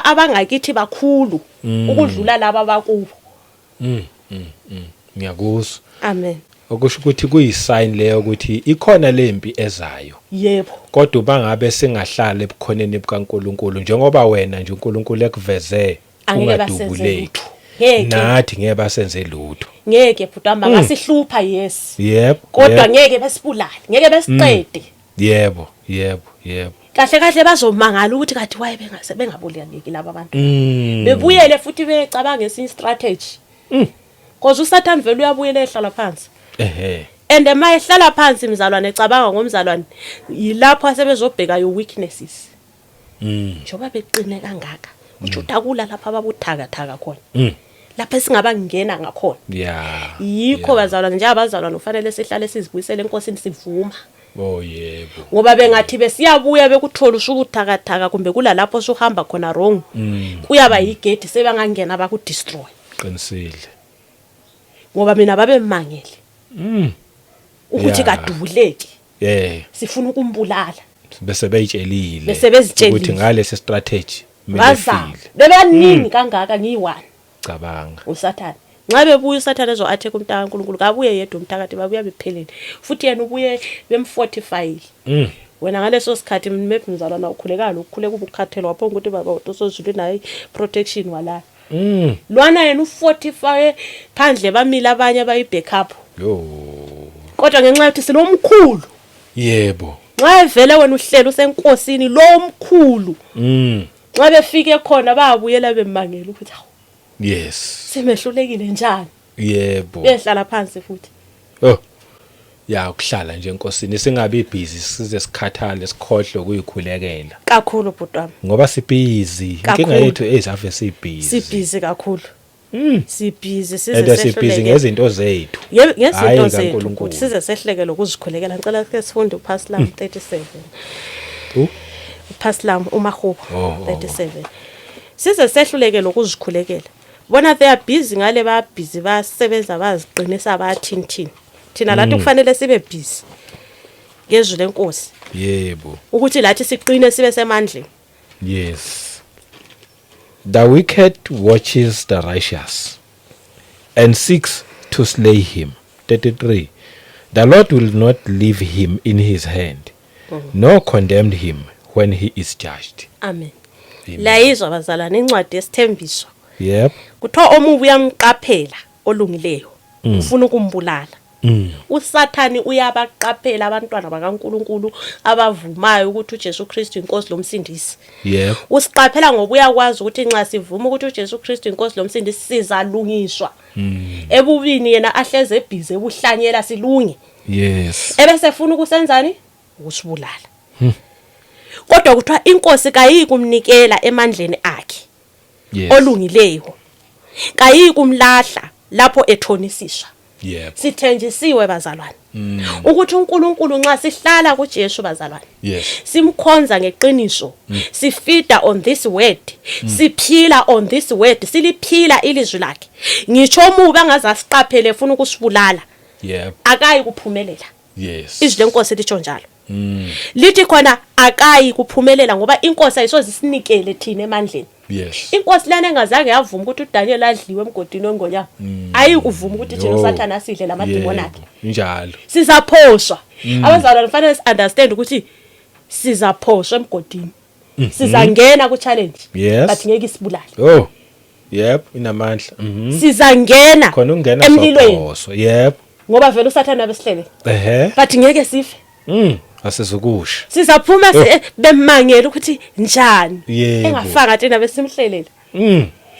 abangakithi bakhulu ukudlula laba abakubo. Ngiyakuzwa. Amen. Okusho ukuthi kuyisign leyo ukuthi ikhona lempi ezayo. Kodwa bangabe singahlala ebukhoneni bukaNkuluNkulu, njengoba wena nje uNkulunkulu ekuveze Angeke basenze ungadubuleki. lutho. Ngeke. Nathi ngeke basenze lutho. Ngeke bhuti wami, bangasihlupha, yes, kodwa ngeke besibulale, ngeke besiqede. Yebo, yebo, yebo. Kahle kahle bazomangala ukuthi kathi waye bengase bengabulaleki laba bantu. Bebuyele futhi becabanga esinye strategy. Cause uSathane vele uyabuyela ehlala phansi. And ema ehlala phansi mzalwane, ecabanga ngomzalwane, yilapho asebezobheka your weaknesses. Njengoba beqine kangaka, kusho ukuthi akula lapha ababuthakathaka khona. Lapha esingabangena ngakhona. Yikho bazalwane, njengabazalwane kufanele sihlale sizibuyisele eNkosini sivuma. Oh yebo. Ngoba bengathi besiyabuya bekuthola usubuthakathaka kumbe kulalapho osuhamba khona wrong, kuyaba yigedi sebangangena bakudestroy. Qinisile. Ngoba mina babemangele. Ukuthi kadubuleki. Sifuna ukumbulala. Bese beyitshelile. Bese bezitshelile. Ukuthi ngalesi strategy kumele Bazama. file. Bebaningi kangaka ngiyi-one. Cabanga. uSathane. Nxa bebuya uSathane ezo-attack umntaka kaNkulunkulu, kabuye yedwa umthakathi, babuya bephelele. Futhi yena ubuye bemfortifyile. Wena ngaleso sikhathi maybe mzalwana ukhulekala ukukhuleka ubukhathele waphonga ukuthi baba wethu osezulwini hayi protection walala. Lwana yena ufortify phandle bamile abanye abayi-backup. Yo. Kodwa ngenxa yokuthi silomkhulu. Yebo. Nxa evele wena uhlelo usenkosini lo omkhulu. Nxa befike khona bayabuyela bemangela ukuthi hawu. Yes. Simehlulekile njani? Yebo. Behlala phansi futhi. Oh. Ya ukuhlala nje enkosini singabi busy size sikhathale sikhohlwe ukuyikhulekela. Kakhulu bhuti wami. Ngoba sibhizi. Inkinga yethu ezave sibhizi. Sibhizi kakhulu. Sibhizi size And sibhizi ngezinto zethu. Ngezinto zethu size sehleke lokuzikhulekela. Ngicela ke sifunde uphasi lami 37. U? Uphasi lami uMahubo 37. Size sehluleke lokuzikhulekela. Bona they are busy ngale ba busy basebenza baziqinisa bathini thini. Thina lathi kufanele sibe busy ngezwi lenkosi. Yebo. Ukuthi lathi siqine sibe semandleni. Yes. The wicked watches the righteous and seeks to slay him. 33. The Lord will not leave him in his hand, nor condemn him when he is judged. Amen. Layizwa bazalwane incwadi yesithembiso. Yep. Kuthiwa omubi uyamqaphela olungileyo, ufuna ukumbulala. USathane uyabaqaphela abantwana bakaNkuluNkulu abavumayo ukuthi uJesu Kristu inkosi lomsindisi. Yep. Usiqaphela ngoba uyakwazi ukuthi nxa sivuma ukuthi uJesu Kristu inkosi lomsindisi sizalungiswa. Ebubini yena ahleze ebhizi ebuhlanyela silunge. Yes. Ebese efuna ukusenzani? Ukusibulala. Kodwa kuthiwa inkosi kayikumnikela emandleni akhe. Yes. Olungileyo. Kayikumlahla lapho ethonisiswa. Yep. Sithenjisiwe bazalwane. Ukuthi uNkulunkulu nxa sihlala kuJesu bazalwane. Yes. Simkhonza ngeqiniso. Sifida on this word. Siphila on this word. Siliphila ilizwi lakhe. Ngisho omubi angaze asiqaphele efuna ukusibulala. Yep. Akayi kuphumelela. Yes. Izwi lenkosi litsho njalo. Lithi khona akayi kuphumelela ngoba inkosi ayisoze isinikele thina emandleni. Yes. Inkosi lana engazange yavuma ukuthi uDaniel adliwe emgodini wengonyama. Ayikuvuma ukuthi thina uSathane asidle lamadimoni akhe. Njalo. Sizaphoswa. Abazalwane kufanele si understand ukuthi sizaphoswa emgodini. Sizangena ku challenge. Yes. But ngeke isibulale. Oh. Yep, inamandla. Sizangena Khona ungena emlilweni. sophoswa. Yep. Ngoba vele uSathane abesihlele. Ehhe. But ngeke sife. Asizukusha. Sizaphuma bemangela ukuthi njani. Yebo. Engafanga thina besimhlelela.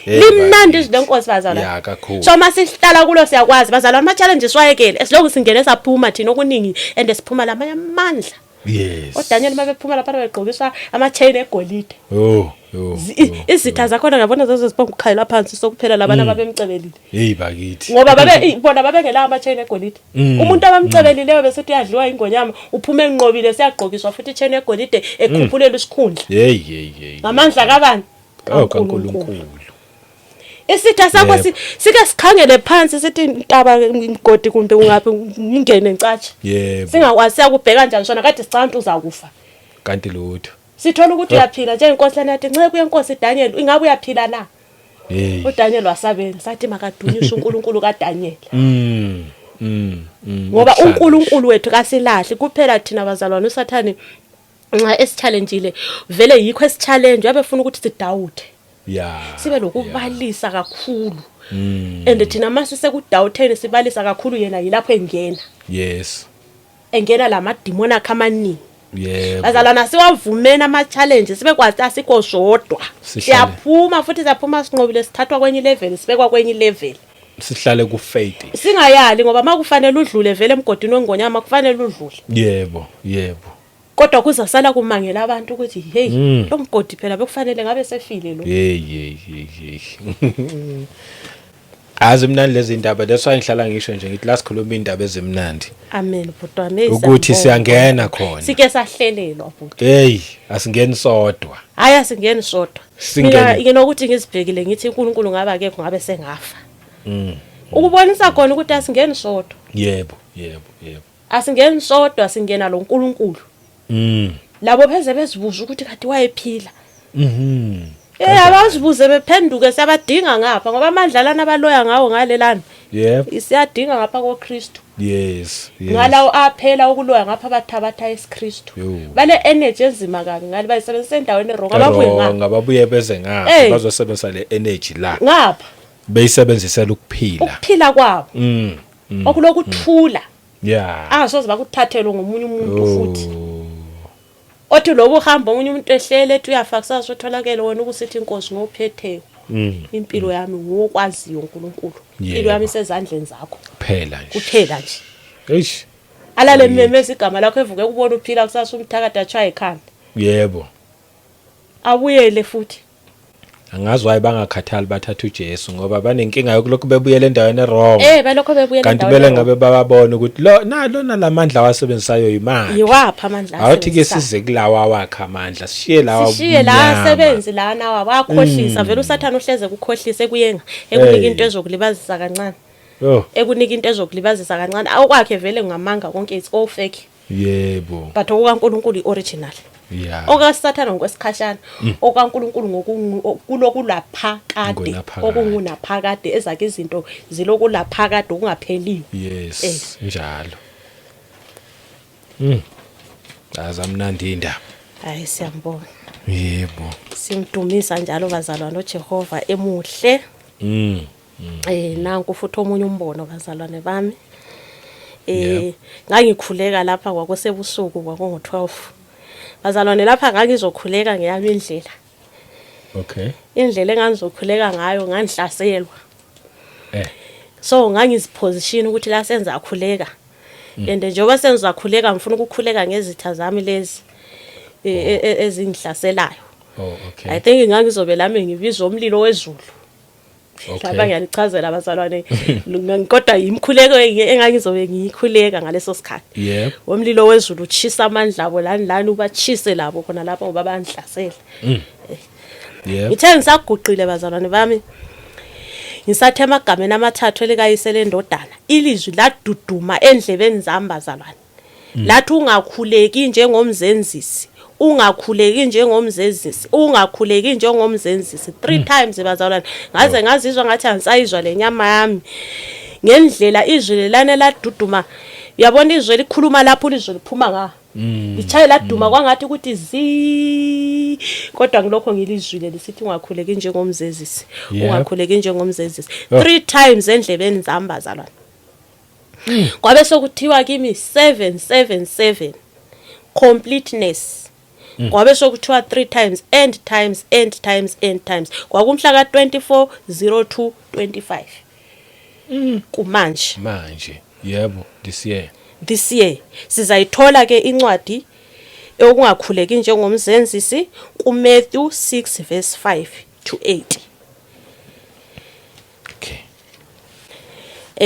Limnandi izwi lenkosi bazalwane. Ya kakhulu. So masihlala kulo siyakwazi bazalwane ama challenges wayekele esilokhu singene saphuma thina okuningi and siphuma lamanye amandla. Yes. ODaniel mabephuma lapha begqokiswa ama chain egolide. Oh, yo. Izitha zakhona ngiyabona zaze zibonga ukukhayela phansi sokuphela labana ababemcebelile. Hey bakithi. Ngoba babe bona babengelawo ama chain egolide. Umuntu abamcebelileyo bese uthi uyadliwa ingonyama uphuma enqobile siyagqokiswa futhi ichain egolide ekhuphulela isikhundla. Hey hey hey. Ngamandla kabani? Oh kaNkulunkulu. Isitha sakho sike sikhangele phansi sithi intaba imigodi kumbe ungaphi ngingene ngicatshe. Yebo. Singakwazi siyakubheka kanjani sona kade sicabanga uzakufa. Kanti lutho. Sithola ukuthi uyaphila njengenkosi lana yathi nceku yenkosi Daniel ingabe uyaphila na? Hey. uDaniel wasabela sathi makadunyiswe uNkulunkulu kaDaniel. Ngoba uNkulunkulu wethu kasilahli kuphela thina bazalwane uSathane nxa esichallengile vele yikho esichallenge uyabefuna ukuthi sidawuthe. Yeah. Sibe lokubalisa kakhulu. And thina mase sekudawutheni sibalisa kakhulu yena yilapho engena. Yes. Engena lamadimoni akhe amaningi. Yebo. Bazalwana siwavumena ama challenge sibekwazi asikho sodwa. Siyaphuma futhi siyaphuma sinqobile sithathwa kwenye level sibekwa kwenye level. Sihlale ku faith. Singayali ngoba makufanele udlule vele emgodini wengonyama kufanele udlule. Yebo, yebo. Kodwa kuzasala kumangela abantu ukuthi hey lo mgodi phela bekufanele ngabe sefile lo. Hey hey hey hey. Azi mnandi lezi indaba, that's why ngihlala ngisho nje ngithi la sikhuluma indaba ezimnandi. Amen bhuti wami. Ukuthi siyangena khona. Sike sahlelelwa bhuti. Hey, asingeni sodwa. Hayi asingeni sodwa. Mina nginokuthi ngizibhekile ngithi uNkulunkulu ngabe akekho ngabe sengafa. Ukubonisa khona ukuthi asingeni sodwa. Yebo, yebo, yebo. Asingeni sodwa, singena lo Nkulunkulu. Labo pheze bezibuza ukuthi kade wayephila. Abazibuze bephenduke, siyabadinga ngapha ngoba amandla lana abaloya ngawo ngalelana. Siyadinga ngapha koKristu. Yes. Ngalawo aphela ukuloya ngapha bathabatha isiKristu. Yo. Bale energy enzima kabi ngale bayisebenzisa endaweni wrong, ababuye ngapha. Wrong, ababuye beze ngapha bazosebenzisa le energy la. Ngapha. Beyisebenzisela ukuphila. Ukuphila kwabo. Okulokuthula. Angasoze bakuthathelwe ngomunye umuntu futhi. Othi lobu uhamba omunye umuntu ehlele ethi uyafa kusasa utholakele wena ukusithi inkosi ngophetheyo. Impilo yami ngokwaziyo uNkulunkulu. Impilo yami isezandleni zakho. Kuphela nje. Kuphela nje. Eish. Alale memeza igama lakho evuke kubona uphila kusasa umthakathi achaye ekhanda. Yebo. Abuyele futhi. Angazi why bangakhathali bathatha uJesu ngoba banenkinga yokulokhu bebuyele endaweni wrong. Balokho bebuyele Kanti endaweni bele wrong. ngabe bababona ukuthi lo nalo nalamandla awasebenzisayo imali. Yiwaphi amandla Awuthi ke asebenzisayo? size kulawa wakhe amandla, sishiye lawa. Sishiye la ubumnyama. asebenzi lana wabakhohlisa vele uSathane uhleze kukhohlisa ekuyenga, ekunika into ezokulibazisa kancane. Ekunika into ezokulibazisa kancane. Okwakhe vele ngamanga konke, it's all fake. Yebo. But okukaNkulunkulu ioriginal. OkaSathane ngokwesikhashana, okaNkulunkulu kulokulaphakade, Ngonaphakade. okungunaphakade, ezakhe izinto zilokulaphakade okungapheliyo. Yes, njalo. Azamnandi indaba. Hayi siyambonga. Yebo. Simdumisa njalo bazalwane uJehova emuhle. Nanku futhi omunye umbono bazalwane bami. Ngangikhuleka lapha kwakusebusuku kwakungu 12. Bazalwane lapha ngangizokhuleka ngeyami indlela. Indlela engangizokhuleka ngayo ngangihlaselwa. So ngangiziposition ukuthi la senza akhuleka. And njengoba senza akhuleka ngifuna ukukhuleka ngezitha zami lezi ezingihlaselayo. Oh, okay. I think ngangizobe lami ngibizwa umlilo wezulu. Lapha ngiyanichazela abazalwane kodwa imkhuleko engangizobe ngiyikhuleka ngaleso sikhathi. Umlilo wezulu uchisa amandla abo lani lani ubachise labo khona lapho ngoba bayangihlasela. Ngithe ngisaguqile bazalwane bami. Ngisathe emagameni amathathu elikayise lendodana. Ilizwi laduduma endlebeni zami bazalwane. Lathi ungakhuleki njengomzenzisi. Ungakhuleki njengomzenzisi, ungakhuleki njengomzenzisi 3 times bazalwane. Ngaze ngazizwa ngathi angisayizwa lenyama yami. Ngendlela izwi lelana laduduma. Uyabona izwi likhuluma lapho izwi liphuma nga. Lichaye laduma kwangathi ukuthi zi. Kodwa ngilokho ngilizwile lisithi ungakhuleki njengomzenzisi. Ungakhuleki njengomzenzisi. 3 times endlebeni zami bazalwane. Kwabe sokuthiwa kimi 777 completeness. Kwabe sokuthiwa 3 times and times and times and times. Kwakumhla ka 24/02/25. Kumanje. Manje. Yebo, this year. This year sizayithola ke incwadi yokungakhuleki njengomzenzisi ku Matthew 6 verse 5 to 8. Okay.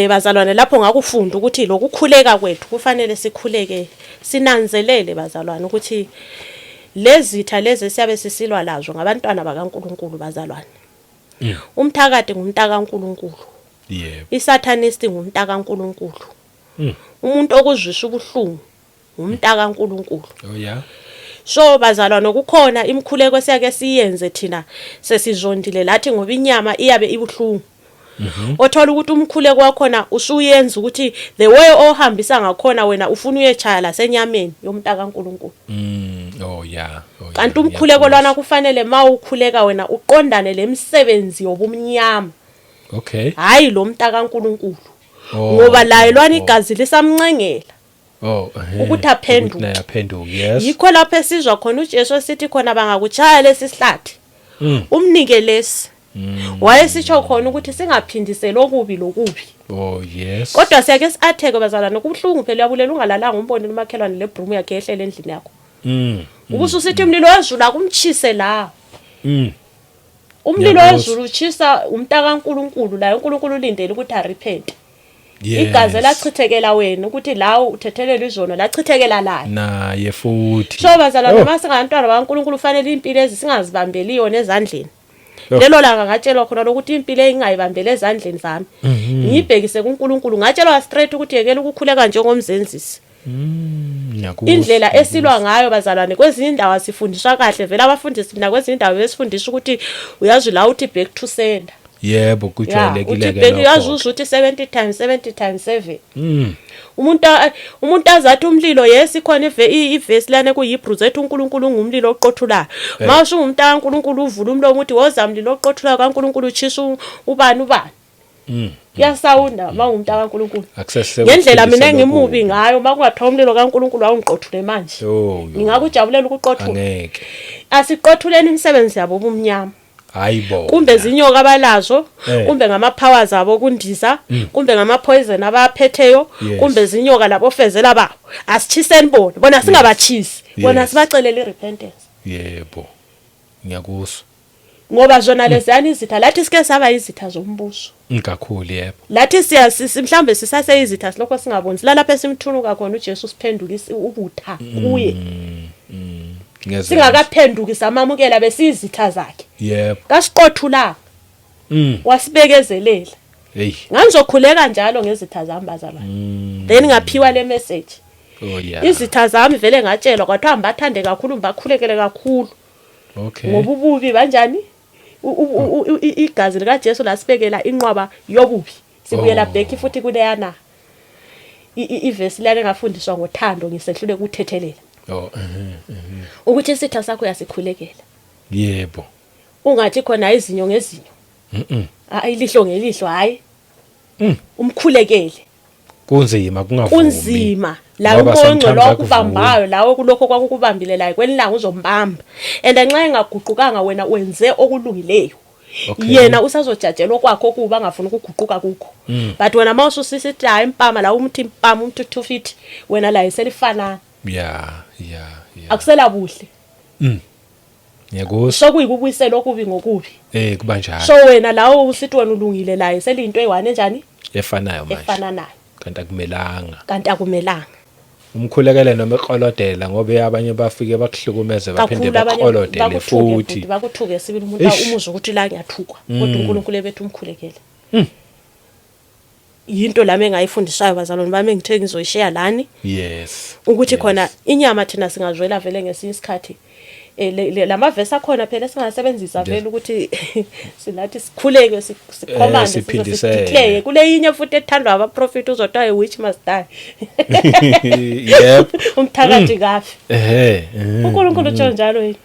Bazalwane lapho ngakufunda ukuthi lokukhuleka kwethu kufanele sikhuleke sinanzelele bazalwane ukuthi lezitha lezi esiyabe sisilwa lazo ngabantwana bakaNkuluNkulu bazalwane. Umthakathi ngumntaka kaNkuluNkulu. Yebo. Isatanist ngumntaka kaNkuluNkulu. Umuntu okuzwisa ubuhlungu ngumntaka kaNkuluNkulu. Oh yeah. So bazalwane kukhona imkhuleko esiyake siyenze thina sesizondile lathi ngoba inyama iyabe ibuhlungu. Othola ukuthi umkhuleko wakhona usuyenza ukuthi the way ohambisa ngakhona wena ufuna uyechaya la senyameni yomntaka kaNkuluNkulu. Oh yeah. Oh, Kanti umkhuleko lwana kufanele mawukhuleka wena uqondane lemsebenzi yobumnyama. Okay. Hayi lo mntaka kaNkuluNkulu. Ngoba laye lwana igazi lisamncengela. Ukuthi aphenduke. Ukuthi naye aphenduke, yes. Yikho lapho esizwa khona uJesu esithi khona bangakuchaya lesi sihlathi. Umnike lesi. Wayesitsho khona ukuthi singaphindiseli okubi lokubi. Oh yes. Kodwa siyake siatheke bazalwane kubuhlungu phela uyabulela ungalalanga umbone umakhelwane le broom yakhe ehlele endlini yakho. Ubususithi umlilo wezulu akumchise la. Umlilo wezulu uchisa umntaka kaNkuluNkulu la uNkulunkulu ulindele ukuthi arepent. Igazi lachithekela wena ukuthi lawo uthethelele izono lachithekela laye. Naye futhi. So bazalwane masingabantwana bakaNkuluNkulu kufanele impilo ezisingazibambeli yona ezandleni. Lelo langa ngatshelwa khona lokuthi impilo engingayibambeli ezandleni zami. Ngiyibhekise kuNkulunkulu ngatshelwa straight ukuthi yekela ukukhuleka njengomzenzisi. Ngiyakuzwa. Indlela esilwa ngayo bazalwane, kwezinye indawo asifundiswa kahle vele abafundisi. Mina kwezinye indawo besifundisa ukuthi uyazi la uthi back to sender. Yebo, Ya, kujwayelekile uthi ke back, uyazi, lokho. uzwe uthi 70 times 70 times 7. Umuntu azathi umlilo, yes, ikhona ivesi lana kuHebrews ethi uNkulunkulu ungumlilo oqothulayo. Mawusho umuntu kaNkulunkulu uvula umlomo uthi woza mlilo oqothulayo kaNkulunkulu, uchisa ubani ubani. Kuyasawunda mawumuntu kaNkulunkulu. Akusese Ngendlela mina engimubi ngayo, makungathiwa umlilo kaNkulunkulu awungiqothule manje, Yo, yo. ngingakujabulela ukuqothula. Angeke. Asiqothuleni imisebenzi yabo obumnyama. Hayibo. Kumbe zinyoka abalazo, kumbe ngama-powers abo okundiza, kumbe ngama-poison abaphetheyo, kumbe zinyoka labo fezela babo, asitshiseni bona. Bona singabachisi bona, sibacelele i-repentance. Yebo, ngiyakuzwa. Ngoba zona leziyana izitha lathi sike saba izitha zombuso. Kakhulu, yebo. Lathi mhlambe sisaseyizitha, silokho singaboni, silalapho esimthunuka khona uJesu, siphendukise ubutha kuye. Ngiyezwa. Singakaphenduki samamukela, besiyizitha zakhe. Kasiqothulanga, wasibekezelela. Hey. Ngangizokhuleka njalo ngezitha zami bazalwane, then ngaphiwa le message. Izitha zami vele ngatshelwa kwathiwa ngibathande kakhulu, ngibakhulekele kakhulu, ngoba ububi banjani, igazi likaJesu lasibekela inqwaba yobubi. Sibuyela back futhi kuleyana ivesi lana engafundiswa ngothando, ngisehlule ukuthethelela, Oh, mhm. ukuthi isitha sakho uyasikhulekela. Ungathi khona izinyo ngezinyo, hayi, ilihlo ngelihlo, hayi, umkhulekele. Kunzima kungavumi. Kunzima la. Ngoba Umonco sometimes lo akuvumi. akubambayo lawo kulokho kwakukubambile la, kwenilanga uzombamba, and nxa engaguqukanga wena wenze okulungileyo, yena usazojajelwa kwakho kuba angafuni ukuguquka kukho. But wena mawususisithi hayi, impama la, umuthi impama, umuntu 250, wena la iselifanana. Akusela buhle. Ngiyakuzwa. Sokuyikubuyisela okubi ngokubi. Kuba njalo. So wena lawo usithi wena ulungile, la seliyinto eyi-one enjani? Efanayo manje. Efananayo. Kanti akumelanga. Kanti akumelanga. Umkhulekele noma eqolodela, ngoba abanye bafike bakuhlukumeze, baphinde Kakhulu abanye baqolodele bakuthuke futhi. Futhi bakuthuke sibili umuntu. Eish. Umuzwe ukuthi la ngiyathukwa, kodwa uNkulunkulu ebethu umkhulekele. Yinto lami engayifundisayo bazalwane bami, engithe ngizoyisheya lani, ukuthi khona inyama thina singazwela vele ngesinye isikhathi. Lamavesi akhona phela esingasebenzisa vele ukuthi silathi sikhuleke, sikhomande, Siphindisele. sideclare kule yinye futhi ethandwa abaprofeti, uzothiwa a witch must die. Umthakathi kafi. uNkulunkulu utsho njalo yini?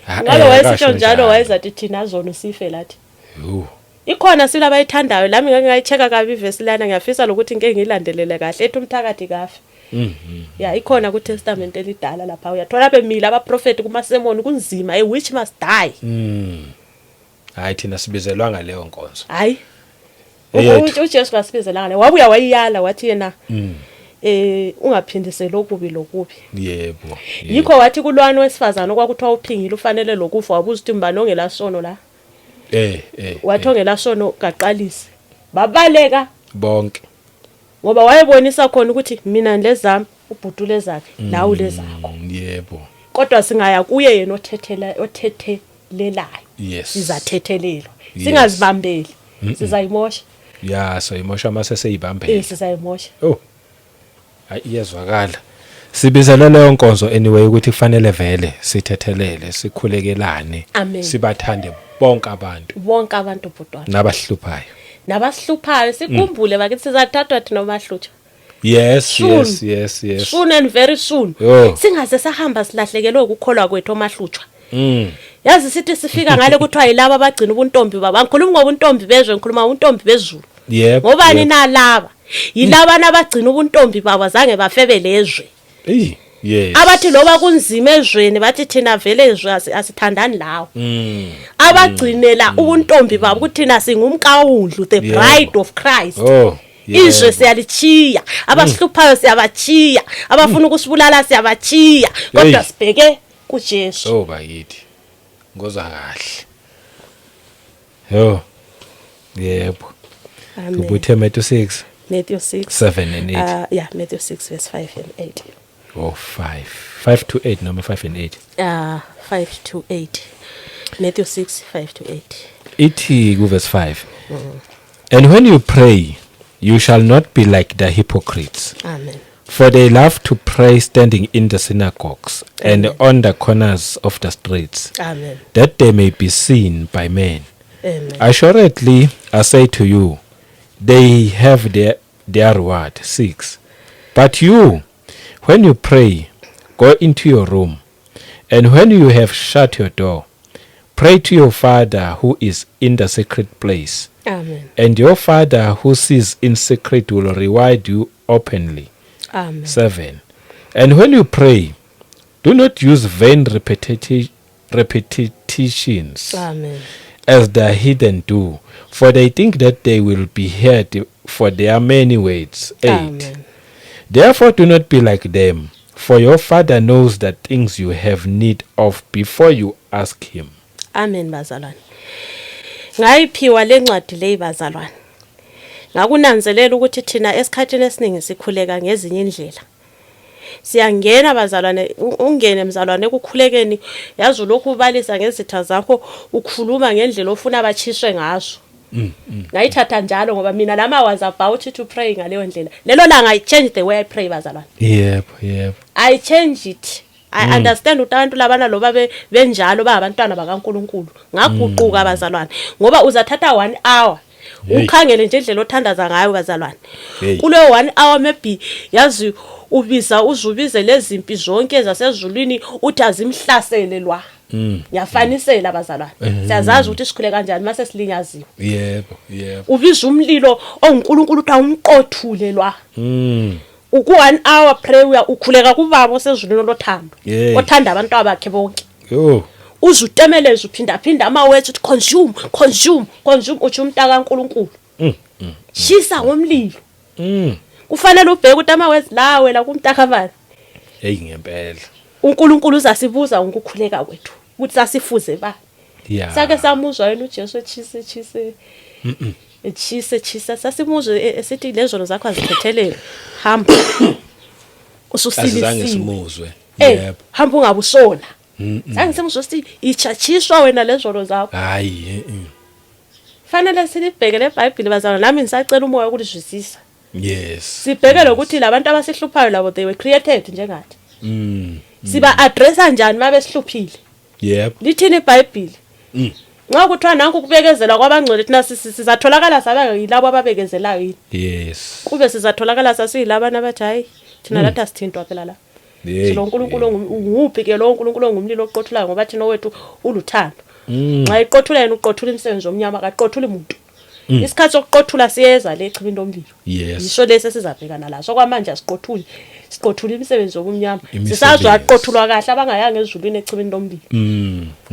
Ha, Ngabe wayesitsho akasho njalo, njalo. wayezathi thina zona sife lathi. Yo. Ikhona sila abayithandayo lami, ngake ngayi-check-a kabi ivesi lana, ngiyafisa lokuthi ngike ngiyilandelele kahle, ethi umthakathi kafi. Ya, ikhona ku-testament elidala lapha, uyathola bemile abaprofeti kumasemoni, kunzima, a witch must die. Hayi, thina sibizelwanga leyo nkonzo. Hayi. Eyethu. UJesu kasibizelanga le, wabuya wayiyala, wathi yena ungaphindiseli okubi lokubi. Yikho wathi kulwani wesifazane okwakuthiwa uphingile, ufanele lokufa, wabuza ukuthi mbani ongelasono la? Wathi ongelasono kaqalise. Babaleka Bonke. Ngoba wayebonisa khona ukuthi mina lezami, ubhuti lezakhe, lawe lezakho. Kodwa singaya kuye yena othethela, othethelelayo, sizathethelelwa. Singazibambeli, sizayimosha. Ya, so imosha mase seyibambele. Sizayimosha. Oh. Hayi, iyezwakala. Sibizelwe leyo nkonzo anyway, ukuthi kufanele vele sithethelele, sikhulekelane, Amen. sibathande bonke abantu Bonke abantu, bhutwana. Nabahluphayo. Nabasihluphayo, sikhumbule bakithi sizathathwa thina omahlutshwa. Soon. Yes. Soon and very soon. Yo. Singaze sahamba silahlekelwe ukukholwa kwethu omahlutshwa. Yazi sithi sifika ngale kuthiwa yilaba abagcina ubuntombi babo. Angikhulumi ngobuntombi bezwe, ngikhuluma ngobuntombi bezulu. Ngobani nalaba? Yilaba nabagcina ubuntombi babo, azange bafebe lezwe. Ey, yes. Abathi loba kunzima ezweni, bathi thina vele ezwe asithandani lawo. Abagcinela ubuntombi babo ukuthi thina singumkawundlu, the bride of Christ. Oh, Izwe siyalichiya, abasihluphayo siyabachiya, abafuna ukusibulala siyabachiya, kodwa Hey. sibheke kuJesu. Oh bakithi. Ngozwa kahle. Yo. Yebo. Amen. Ubuthe Matthew 6 Matthew 6 7 and 8. Yeah, Matthew 6 verse 5 and 8. Oh, 5. 5 to 8 noma 5 and 8. 5 to 8. Matthew 6 5 to 8. Ithi ku verse 5. And when you pray, you shall not be like the hypocrites. Amen. For they love to pray standing in the synagogues and Amen. On the corners of the streets, Amen. That they may be seen by men. Amen. Assuredly, I say to you, they have their reward. 6. But you, when you pray, go into your room, and when you have shut your door, pray to your Father who is in the secret place. Amen. And your Father who sees in secret will reward you openly. Amen. 7. And when you pray, do not use vain repetitions Amen. As the heathen do, for they think that they will be heard for their many words. 8. Amen. Therefore, do not be like them, for your Father knows the things you have need of before you ask Him. Amen, bazalwane. Ngayiphiwa lencwadi leyi, bazalwane. Ngakunanzelela ukuthi thina esikhathini esiningi sikhuleka ngezinye indlela. Siyangena, bazalwane, ungene, mzalwane, ekukhulekeni, yazi lokhu ubalisa ngezitha zakho, ukhuluma ngendlela ofuna bachiswe ngazo. Ngayithatha njalo ngoba mina lama was about to pray ngaleyo ndlela. Lelo langa I changed the way I pray, bazalwane. Yep, yep. I change it. I understand ukuthi abantu labana loba benjalo bangabantwana bakaNkuluNkulu. Ngaguquka, bazalwane, ngoba uzathatha 1 hour. Hey. Ukhangele nje indlela othandaza ngayo, bazalwane. Hey. Kuleyo 1 hour maybe, yazi, ubiza uzubize lezimpi zonke zasezulwini uthi azimhlasele lwa. Ngiyafanisela, bazalwane. Siyazazi ukuthi sikhule kanjani mase silinyaziwe. Yebo, yebo. Ubiza umlilo onguNkulunkulu uthi awumqothule lwa. Uku 1 hour prayer ukhuleka kubaba osezulwini lothando. Othanda abantu abakhe bonke. Yo. Uze utemeleze uphinda phinda ama words uthi consume, consume, consume, uthi umntaka kaNkuluNkulu. Shisa ngomlilo. Kufanele ubheke ukuthi ama words la wena kumntaka bani. Hey, ngempela. uNkulunkulu uzasibuza ngokukhuleka kwethu ukuthi sasifuze ba. Sake samuzwa yena uJesu echise chise. Echise chisa sasimuzwe esithi lezono zakho azithethelele. Hamba. Asizange Ususilisiwe. simuzwe. Eh, hamba ungabusona. Zange simuzwe sithi ichachiswa wena lezono zakho. Hayi. Fanele silibheke leBhayibheli, bazalwane, nami ngisacela umoya ukulizwisisa. Sibheke lokuthi labantu abasihluphayo labo, they were created njengathi. Siba addressa njani mabesihluphile? Lithini iBhayibheli? Nxa kuthiwa nanku kubekezela kwabangcwele, thina sizatholakala saba yilabo ababekezelayo yini? Kube sizatholakala sasiyilabana abathi hayi, thina lathi asithintwa phela la. Silo uNkulunkulu unguphi ke lo uNkulunkulu ongumlilo oqothulayo, ngoba thina owethu uluthando. Nxa iqothula yena uqothula imisebenzi omnyama, akaqothuli muntu. Isikhathi sokuqothula siyeza le echibini lomlilo. Yiso lesi esizabhekana laso. Okwamanje asiqothuli. Siqothula imisebenzi yobumnyama. Imisebenzi. Sisazwa aqothulwa kahle abangayanga ezulwini echibini lomlilo.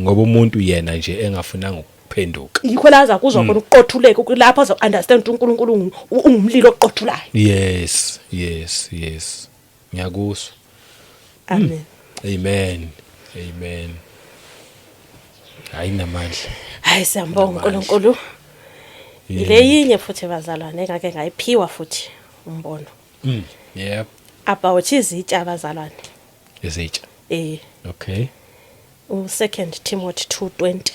Ngoba umuntu yena nje engafunanga ukuphenduka. Yikho la aza kuzwa khona ukuqothuleka lapho azo understand ukuthi uNkulunkulu ungumlilo oqothulayo. Yes. Ngiyakuzwa. Amen. Amen. Amen. Hayi, namandla. Hayi, siyambonga Namandla. uNkulunkulu. Ile yinye futhi, bazalwane, engake ngayiphiwa futhi umbono. About izitsha, bazalwane. Izitsha. Eh. U2 Timothy 2:20.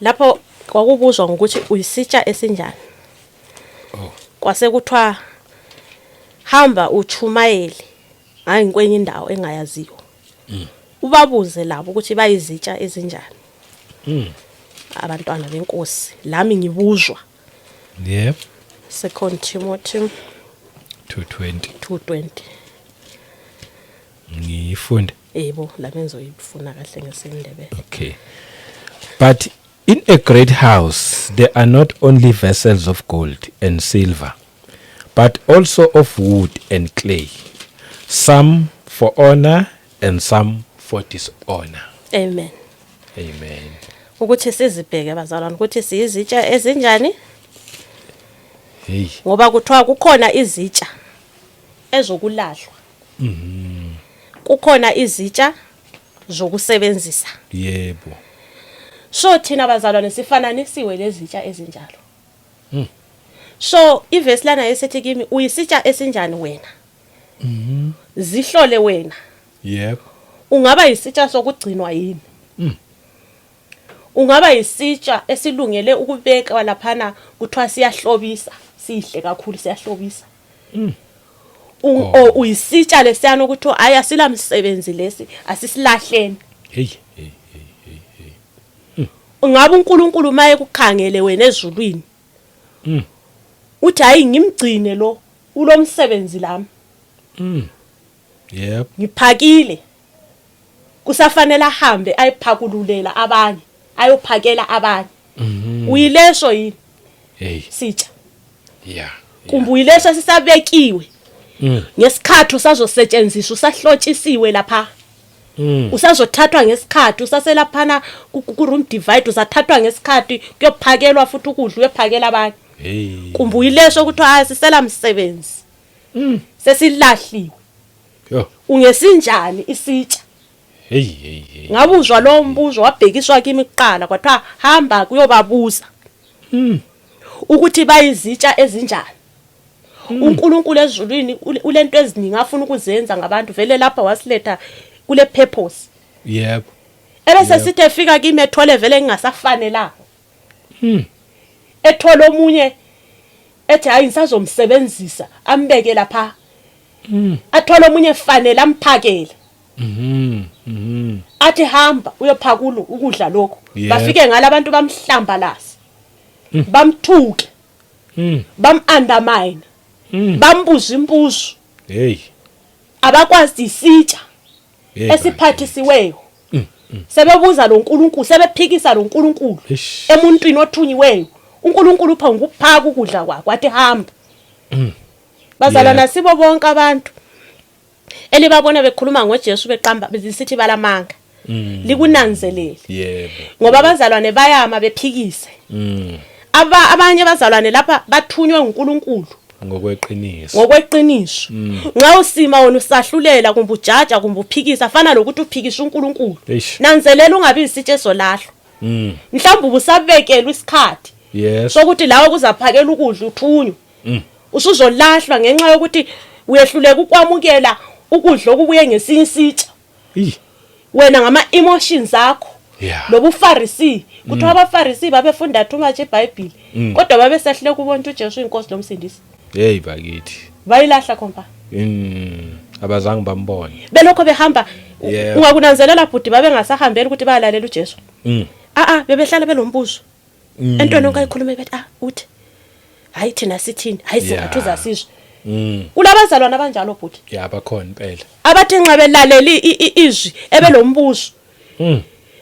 Lapho kwakubuzwa ngokuthi uyisitsha esinjani. Kwase kuthiwa hamba uchumayele hayi kwenye indawo engayaziyo. Ubabuze labo ukuthi bayizitsha ezinjani. Abantwana benkosi lami ngibuzwa. 2 Timothy 220. 2:20. Ngifunde. Yebo, lami ngizoyifuna kahle ngesiNdebele. Okay. But in a great house there are not only vessels of gold and silver, but also of wood and clay, some for honor and some for dishonor. Amen. Amen. Ukuthi sizibheke, bazalwane, ukuthi siyizitsha ezinjani, Hey. Ngoba kuthiwa kukhona izitsha ezokulahlwa. Kukhona izitsha zokusebenzisa. So thina, bazalwane, sifananisiwe lezitsha ezinjalo. So ivesi lana yesithi kimi uyisitsha esinjani wena? Zihlole wena. Ungaba yisitsha sokugcinwa yini? Ungaba yisitsha esilungele ukubekwa laphana kuthiwa siyahlobisa, sihle kakhulu, siyahlobisa. Oh. Uyisitsha lesiyana ukuthi hayi asilamsebenzi lesi, asisilahleni. Hey hey hey hey. Ungabe uNkulunkulu maye kukhangele wena ezulwini. Uthi hayi ngimgcine lo, ulomsebenzi lami. Yep. Ngiphakile. Kusafanele ahambe ayiphakululela abanye, ayophakela abanye. Uyileso yini Hey. sitsha? Yeah. Kumbe uyileso sisabekiwe. Ngesikhathi usazosetshenziswa usahlotshisiwe lapha. Usazothathwa ngesikhathi usaselaphana ku room divide, uzathathwa ngesikhathi kuyophakelwa futhi ukudla uyophakela abanye. Hey. Kumbe uyileso ukuthi hayi sisela msebenzi. Sesilahliwe. Yo. Ungesinjani isitsha? Hey hey hey. Ngabuzwa lo mbuzo wabhekiswa kimi kuqala, kwathiwa hamba kuyobabuza ukuthi bayizitsha ezinjani. uNkulunkulu ezulwini ulento eziningi afuna ukuzenza ngabantu, vele lapha wasiletha kule purpose. Yebo. Ebese sithi efika kimi ethole vele ngingasafanelanga. Ethola omunye ethi hayi ngisazomsebenzisa, ambeke lapha. Athola omunye efanele amphakele. Athi hamba uyophakula ukudla lokho. Bafike ngalabantu bamhlambalaza. Bamthuke. Bam undermine. Bambuza imbuzo. Hey. Abakwazi isitsha esiphathisiweyo. Sebebuza lo nkulunkulu, sebephikisa lo nkulunkulu emuntwini othunyiweyo. uNkulunkulu upha ngokuphaka ukudla kwakhe, wathi hamba. Bazalwana, sibo bonke abantu elibabona bekhuluma ngoJesu beqamba besithi balamanga. Likunanzelele. Yebo. Ngoba abazalwane bayama bephikise. Abanye abazalwane lapha bathunywe uNkulunkulu ngokweqiniso. Ngokweqiniso. Nxa usima wena usahlulela kumbe ujaja kumbe uphikisa, fana lokuthi uphikisa uNkulunkulu. Nanzelela ungabi isitshe esolahlwa. Mhlawumbe ubusabekelwe isikhathi. Sokuthi lawe kuzaphakela ukudla uthunywe. Usuzolahlwa ngenxa yokuthi uyehluleka ukwamukela ukudla okubuye ngesinye isitsha. Wena ngama emotions akho. LobuFarisi, kuthiwa abaFarisi babefunda too much iBhayibheli, kodwa babesehle kubona ukuthi uJesu uyinkosi lomsindisi. Hey bakithi. Bayilahla khompa. Abazange bambone. Belokho behamba, ungakunanzelela bhuti, babengasahambeli ukuthi bayalalela uJesu. Bebehlala belombuzo. Entweni yonke ayikhuluma bethi uthi hayi thina sithini, hayi singathi uzasizwe. Kulabazalwana abanjalo bhuti. Yeah, bakhona impela. Abathi nxa belaleli izwi ebelombuzo.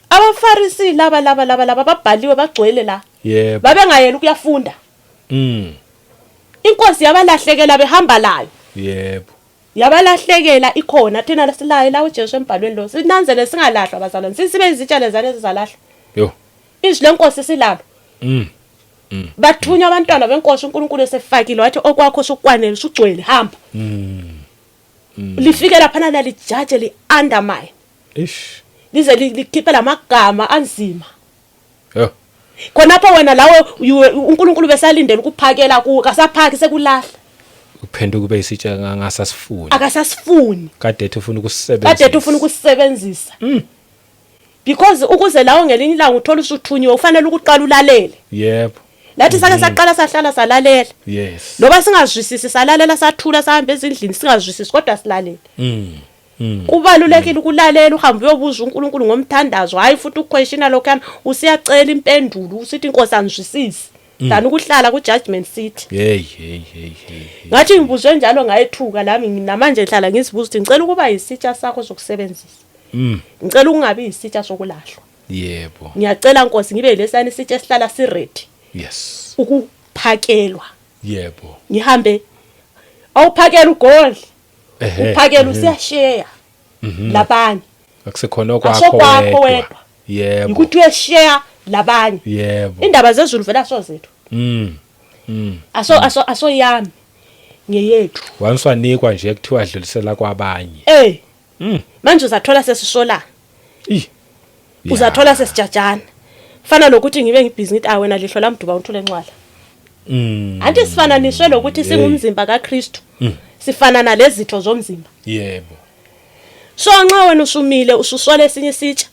AbaFarisi laba laba laba laba babhaliwe bagcwele la. Yebo. Babengayeli ukuyafunda. Inkosi yabalahlekela behamba layo. Yebo. Yabalahlekela ikhona thina silaye la uJesu embhalweni lo. Sinanzele singalahlwa bazalwane. Sisibe izitsha lezane ezizalahlwa. Yo. Izwi lenkosi silalo. Bathunywa abantwana benkosi uNkulunkulu esefakile wathi okwakho sokwanele usugcwele hamba. Lifike lapha na lijaje li undermine. Ish. Lize likhiphe lamagama anzima. Yo. Khonapho wena lawo uNkulunkulu besalindele ukuphakela kuwe, kasaphaki sekulahla. Uphenduka kube isitsha ngasasifuni. Akasasifuni. Kade ethi ufuna ukusebenzisa. Kade ethi ufuna ukusebenzisa. Because ukuze lawo ngelinye ilanga uthola usuthunyiwe ufanele ukuqala ulalele. Yebo. Lathi sake saqala sahlala salalela. Yes. Loba singazwisisi salalela sathula sahamba ezindlini singazwisisi kodwa silalele. Kubalulekile ukulalela uhambe uyobuza uNkulunkulu ngomthandazo, hayi futhi uquestiona lokhana usiyacela impendulo usithi inkosi angizwisisi. Dani ukuhlala ku judgment seat. Hey hey hey hey. Ngathi ngibuzwe njalo ngayethuka lami namanje ngihlala ngizibuza ukuthi ngicela ukuba yisitsha sakho sokusebenzisa. Ngicela ukungabi yisitsha sokulahlwa. Yebo. Ngiyacela Nkosi ngibe lesani isitsha esihlala si ready. Yes. Ukuphakelwa. Yebo. Ngihambe awuphakela ugodle. Uphakela usiyashare labanye. Akusekhona okwakho wedwa. Wedwa. Yebo. Ukuthi uyashare labanye. Yebo. Indaba zezulu vela so zethu. Aso aso yami. Ngeyethu. Once wanikwa nje kuthiwa dlulisela kwabanye. Eh. Manje uzathola sesisola. Uzathola sesijajana. Fana lokuthi ngibe ngibhizi ngithi wena lihlo lamduba uthule encwala. Anti sifananiswe lokuthi singumzimba kaKristu. Sifana nalezitho zomzimba. Yebo. So nxa wena usumile ususola esinye isitsha.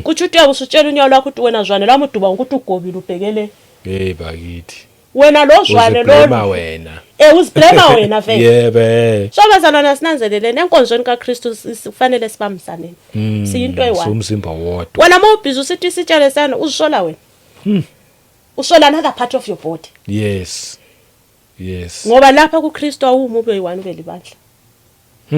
Kuthi uthi usutshela unyawo lwakho ukuthi wena zwane lami uduba ukuthi ugobile ubhekele. Hey bakithi. Wena lo zwane Uziblame lo wena. Uziblame wena vele. Yebo. So bazalwana, sinanzeleleni enkonzweni kaKristu, kufanele sibambisaneni, siyinto eyi-one. Sumzimba wodwa. Wena uma ubhizi usithi isitshele sana, uzisola wena, usola another part of your body. Ngoba lapha kuKristu awumi ube yi-one, ube libandla.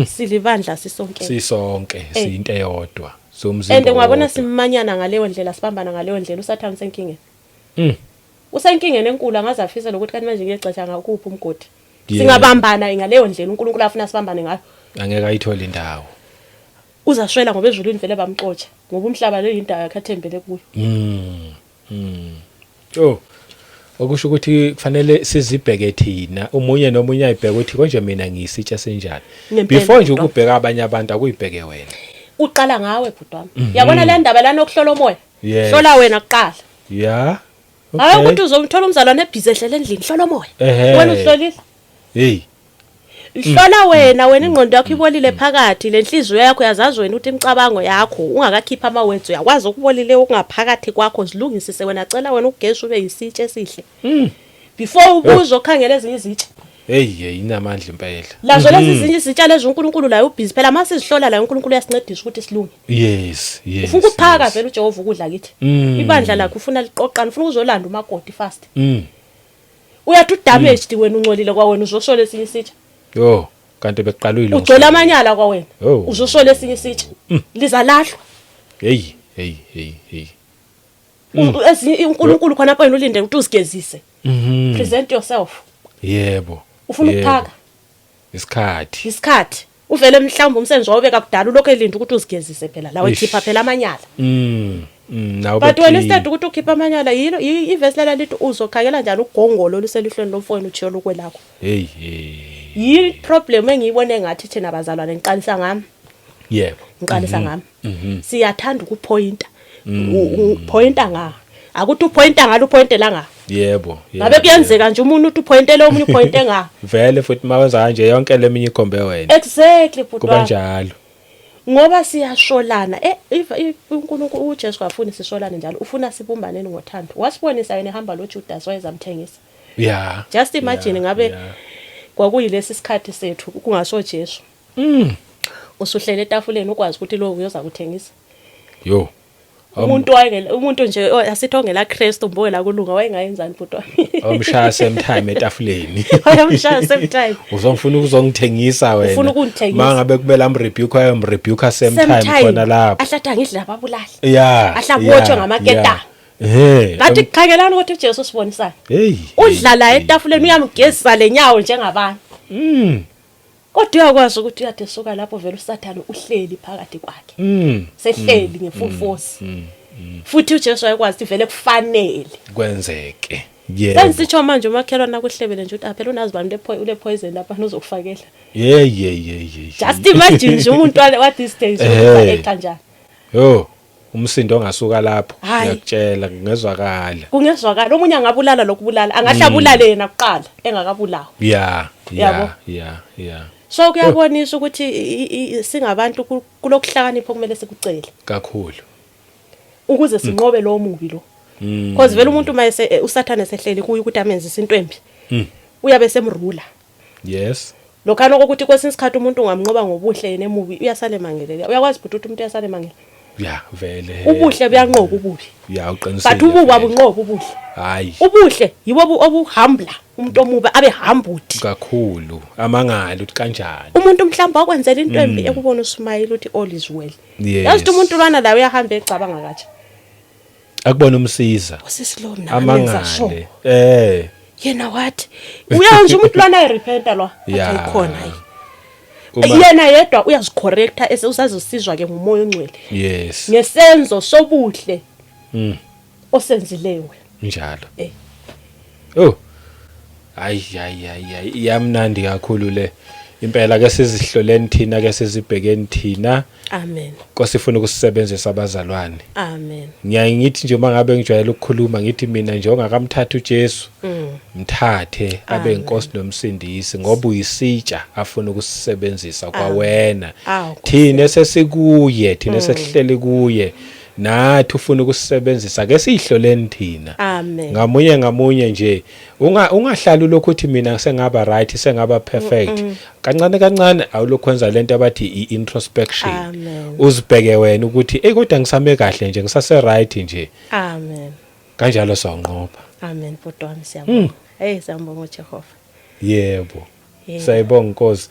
Silibandla sisonke. Sisonke siyinto eyodwa. Sumzimba. And ungabona wodwa. simanyana ngaleyo ndlela, sibambana ngaleyo ndlela, usathane usenkingeni. Usenkingeni enkulu, angaze afise lokuthi kanti manje ngiyecatsha ngakuphi umgodi. Singabambana ngaleyo ndlela uNkulunkulu afuna sibambane ngayo, Angeke ayithole indawo. Uzashwela, ngoba ezulwini vele bamxotsha, ngoba umhlaba le yindawo yakhe athembele kuyo. Oh. Okusho ukuthi kufanele sizibheke thina, umunye nomunye ayibheke ukuthi konje mina ngiyisitsha senjani. Ngempela, Before nje bhuti wami. ukubheka abanye abantu, akuyibheke wena. Uqala ngawe, bhuti wami. Yabona le ndaba lana okuhlola umoya? Hlola wena kuqala. Hayi ukuthi uzomthola umzalwane ebhizi ehlele endlini, hlola umoya. Wena uhlolile? Hey. Hlola wena, wena ingqondo yakho ibolile phakathi, lenhliziyo yakho uyazazi wena ukuthi imicabango yakho ungakakhipha ama words uyakwazi okubolile okungaphakathi kwakho. Zilungisise wena, cela wena ukugeza ube yisitshe esihle. Before ubuze okhangela ezinye izitsha. Hey, hey, inamandla impela. Lazo lezi ezinye izitsha lezi uNkulunkulu la ubhizi phela masizihlola la, uNkulunkulu uyasincedisa ukuthi silunge. Ufuna ukuphaka vele uJehova ukudla kithi. Ibandla lakhe ufuna liqoqana, ufuna ukuzolanda umakoti fast. Uyathi udamaged wena, ungcolile kwawena, uzosola esinye isitsha. Yo, kanti bekuqala uyilungisa. Ugcwele amanyala kwawena. Oh. Uzosola esinye isitsha. Lizalahlwa. Hey, hey, hey, hey. Ezinye uNkulunkulu khona lapho yena ulinde ukuthi uzigezise. Present yourself. Ufuna ukuphaka. Isikhathi. Isikhathi. Uvele mhlawumbe umsebenzi wawubeka kudala, ulokhu elinda ukuthi uzigezise phela la Eish. wekhipha phela amanyala. Nawe But wena instead ukuthi ukhipha amanyala, yilo ivesi lela lithi uzokhangela njani ugongolo oluselihlweni lomfowenu uchiyo lokwelakho. Hey, hey. Yi problem engiyibone ngathi thina bazalwane, ngiqalisa ngami. Ngiqalisa ngami. Siyathanda ukupointa. Upointa nga. Akuthi upointa ngalo, upointe la nga. Ngabe kuyenzeka nje umuntu uthi upointele omunye, upointe nga. Vele futhi mawenza kanje yonke leminye ikhombe wena. Exactly, bhuti Kuba wami. njalo. Ngoba siyasholana. If uNkulunkulu uJesu afuni sisolane njalo, ufuna sibumbaneni ngothando. Wasibonisa yena ehamba lo Judas wayezamthengisa. Just imagine ngabe kwakuyilesi sikhathi sethu kungaso Jesu. Usuhlele etafuleni ukwazi ukuthi lo uyoza kuthengisa. Yo. Umuntu wayengela umuntu nje, asithi ongela Kristu mbongela kulunga, wayengayenzani, bhuti wami? Omshaya same time etafuleni. Wayemshaya same time. Uzongifuna ukuzongithengisa wena. Ufuna ukungithengisa. Mangabe kumele amrebuke, ayomrebuke same time khona lapho. Ahlathi angidla ababulali. Ahlabotshwe ngamaketanga. Ngathi kukhangelani ukuthi uJesu usibonisana. Hey. Udlala etafuleni, uyamgezisa lenyawo njengabantu. Kodwa uyakwazi ukuthi uyade suka lapho vele uSathane uhleli phakathi kwakhe. Sehleli ngefull force. Futhi uJesu wayekwazi ukuthi vele kufanele. Kwenzeke. Yebo. Sensitsho manje umakhelwane akuhlebele nje ukuthi aphela unazi bani le poison lapha uzokufakela. Yeah yeah yeah yeah. Just imagine nje umuntu wa these days Eh. uthi kanjani. Yo, umsindo ongasuka lapho Hhayi. ngiyakutshela ngezwakala. Kungezwakala, omunye angabulala lokubulala, angahle abulale yena kuqala engakabulawa. Yabo. Yeah. So kuyabonisa ukuthi singabantu kulokuhlakanipha okumele sikucele Kakhulu. Ukuze sinqobe lo mubi lo. Because vele umuntu mayese uSathane sehleli kuye ukuthi amenzise into embi, uyabe semrula. Lokhana ukuthi kwesinye isikhathi umuntu ungamnqoba ngobuhle yena emubi, uyasale mangelela. Uyakwazi futhi ukuthi umuntu uyasale mangele. Yeah, vele. Ubuhle buyanqoba ububi. Yeah, uqinisile. But ububi Vele. abunqoba ubuhle. Hayi. Ubuhle yibo obuhambla umuntu omubi abe humbled. Kakhulu. Amangala ukuthi kanjani. Umuntu mhlawumbe wakwenzela into embi, ekubona usmile uthi all is well. Yazi ukuthi umuntu lwana la uyahamba ecabanga kaje. Akubona umsiza. Usisi lo mina ngamenza sure. Amangale. Yena wathi uyenza umuntu lwana ayirepenta lo. Athi ayikhona hayi. Yena yedwa uyazicorrecta ese usazosizwa ke ngumoya ongcwele. Ngesenzo sobuhle osenzileyo wena. Njalo. Oh. Hayi hayi hayi hayi, iyamnandi kakhulu le. Impela ke sizihloleni thina, ke sizibhekeni thina. Amen. Nkosi ifuna ukusebenzisa abazalwane. Amen. Ngiyaye ngithi nje uma ngabe ngijwayele ukukhuluma ngithi mina nje ongakamthatha uJesu, mthathe abe inkosi nomsindisi, ngoba uyisitsha afuna ukusebenzisa kwawena. Awu, Nkosi. Thina sesikuye, thina sesihleli kuye. Nathi ufuna ukusebenzisa, ke sihloleni thina. Amen. Ngamunye ngamunye nje, ungahlali lokhu uthi mina sengaba right, sengaba perfect. Kancane kancane awulokhu wenza lento abathi i-introspection. Amen. Uzibheke wena ukuthi ey, kodwa ngisame kahle nje, ngisase right nje. Amen. Kanjalo sawunqoba. Amen bhuti wami, siyabonga. Hey, siyabonga uJehova. Yebo. Yebo. Sayibonga Nkosi.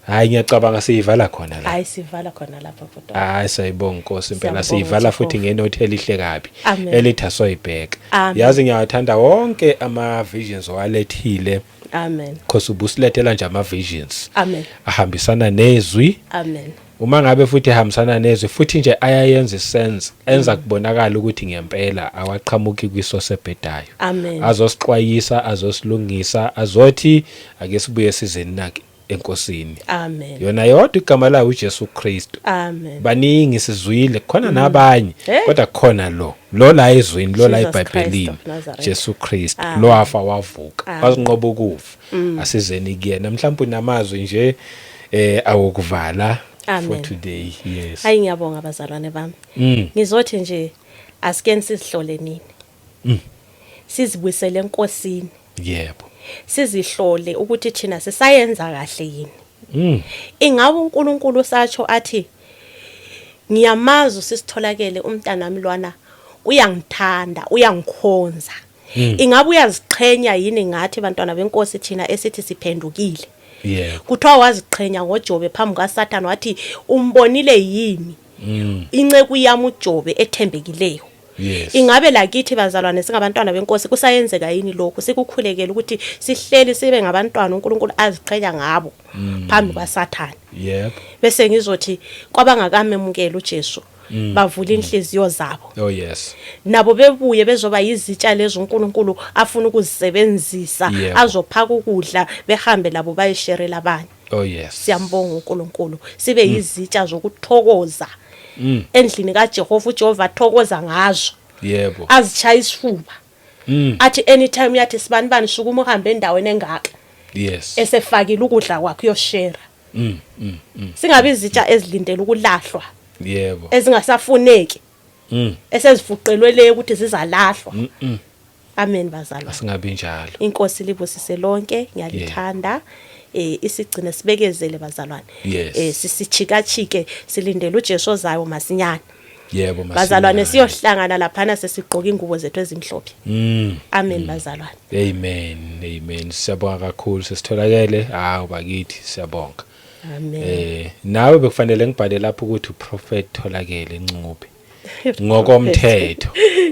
Hayi, ngiyacabanga siyivala khona la. Hayi, sivala khona lapha bhuti wami. Hayi, sayibonga Nkosi impela. Siyabonga Siyivala futhi uJehova. ngenothi elihle kabi Amen. elithi asoyibheka. Amen. Yazi, ngiyawathanda wonke ama visions owalethile, Amen. because ubusilethela nje ama visions Amen. ahambisana nezwi. Amen. Uma ngabe futhi ehambisana nezwi futhi nje ayayenza isense, enza kubonakala ukuthi ngempela awaqhamuki kwisource ebhedayo. Amen. Azosixwayisa, azosilungisa, azothi ake sibuye sizenaki enkosini. Amen. Yona yodwa igama layo uJesu Kristu. Amen. Baningi sizwile khona nabanye, Hey. kodwa khona lo la ezwini, lo la Jesus Christ eBhayibhelini, of Nazareth. Jesu Kristu. Amen. Lo wafa wavuka, Amen. wazinqoba ukufa. Asizeni kuyena. Mhlawumbe unamazwi nje awokuvala for Amen. today. Yes. Hayi, ngiyabonga bazalwane bami. Ngizothi nje asikeni sizihlole nini. Sizibuyisele enkosini. Sizihlole ukuthi thina sisayenza kahle yini. Ingabe uNkulunkulu satsho athi ngiyamazi sisitholakele umntanami lwana uyangithanda, uyangikhonza. Ingabe uyaziqhenya yini ngathi bantwana benkosi, thina esithi siphendukile? Kuthiwa waziqhenya ngoJobe phambi kaSathane, wathi umbonile yini inceku yami uJobe ethembekileyo? Ingabe lakithi bazalwane singabantwana benkosi kusayenzeka yini lokhu? Sikukhulekela ukuthi sihleli sibe ngabantwana uNkulunkulu aziqhenya ngabo phambi kwaSathane. Bese ngizothi kwabangakamemukela uJesu, bavula inhliziyo zabo, Oh yes. nabo bebuye bezoba yizitsha lezo uNkulunkulu afuna ukuzisebenzisa, azophaka ukudla, behambe labo bayesherela abanye. Oh yes. Siyambonga uNkulunkulu, sibe yizitsha zokuthokoza endlini kaJehova, uJehova athokoza ngazo, azishaya isifuba, athi anytime uyathi sibani bani sukuma uhambe endaweni engaka, esefakile ukudla kwakhe uyoshare. Singabe izitsha ezilindele ukulahlwa, ezingasafuneki, esezifuqelwe le ukuthi zizalahlwa. Amen bazalwane. Asingabi njalo. Inkosi libusise lonke, ngiyalithanda. Isigcine sibekezele bazalwane. Sisichikachike silindele uJesu ozayo masinyane. Yebo, Bazalwane, masinyane. siyohlangana laphana sesigqoka ingubo zethu ezimhlophe. Amen bazalwane. Amen, amen. Siyabonga kakhulu, sesitholakele. Hawu bakithi, siyabonga. Amen. Nawe bekufanele ngibhale lapho ukuthi uProphet Tholakele Ncube ngokomthetho,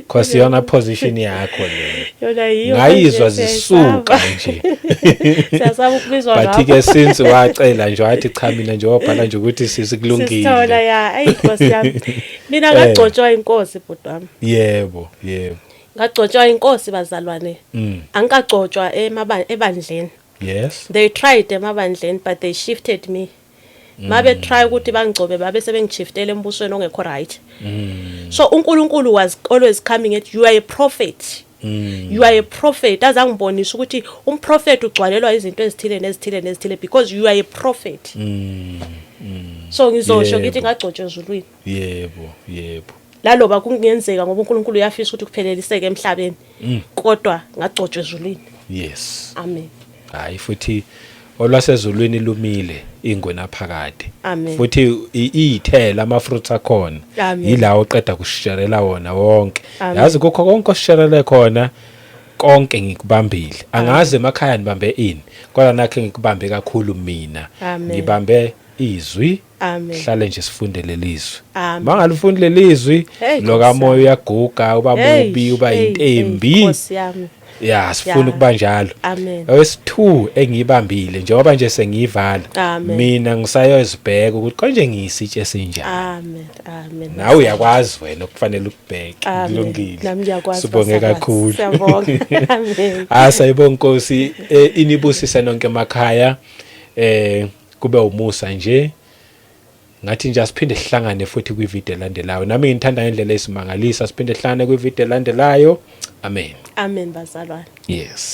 cause yona position yakho le. Yona yiyo. Ngayizwa Manje zisuka siyayisaba. nje. Siyasaba ukubizwa But ngakho. ke since wacela nje wathi cha, mina nje wabhala nje ukuthi Sisithola sisikulungile. ya, ayi Nkosi yami, mina ngagcotshwa inkosi bhuti wami. yebo yebo Ngagcotshwa inkosi bazalwane. Angikagcotshwa ebandleni. They tried emabandleni, but they shifted me. Mabe try ukuthi bangigcobe, babe sebengishiftele embusweni ongekho right. So uNkulunkulu was always coming at you, are a prophet, you are a prophet, azangibonisa ukuthi umprofet ugcwalelwa izinto ezithile nezithile nezithile because you are a prophet. So ngizosho ngithi ngagcotshwa ezulwini. yebo yebo Laloba kungenzeka ngoba uNkulunkulu uyafisa ukuthi kupheleliseke emhlabeni, kodwa ngagcotshwa ezulwini. Amen. Hayi, futhi olwasezulwini lumile ingwena phakade. Amen. Futhi iyithela ama fruits akhona. Amen. Yilawo oqeda kusherela wona wonke. Amen. Yazi, kukho konke osherele khona konke ngikubambile. Angazi emakhaya nibambe ini, kodwa nakhe ngikubambe kakhulu mina. Amen. Ngibambe izwi. Amen. Hlale nje sifunde lelizwi. Amen. Mangalufundi lelizwi, Hey, Nkosi lokamoya yami. uyaguga, uba Hey, mubi, uba hey, hey, intembi. Nkosi yami. Ya, sifuna ukuba njalo. Amen. Owesi2 engiyibambile njengoba nje sengiyivala, Amen. mina ngisayozibheka ukuthi konje ngiyisitshe esinjani. Amen, amen. Nawe uyakwazi wena okufanele ukubheke. Amen. Kulungile. Nami ngiyakwazi, Sibonge bazalwane. kakhulu. Siyabonga. Amen. Ah, sayibonga Nkosi, inibusise nonke emakhaya. Kube umusa nje. Ngathi nje asiphinde sihlangane futhi kwivideo elandelayo. Nami ngithanda ngendlela esimangalisa, siphinde sihlangane kwivideo elandelayo. Amen. Amen bazalwane. Yes.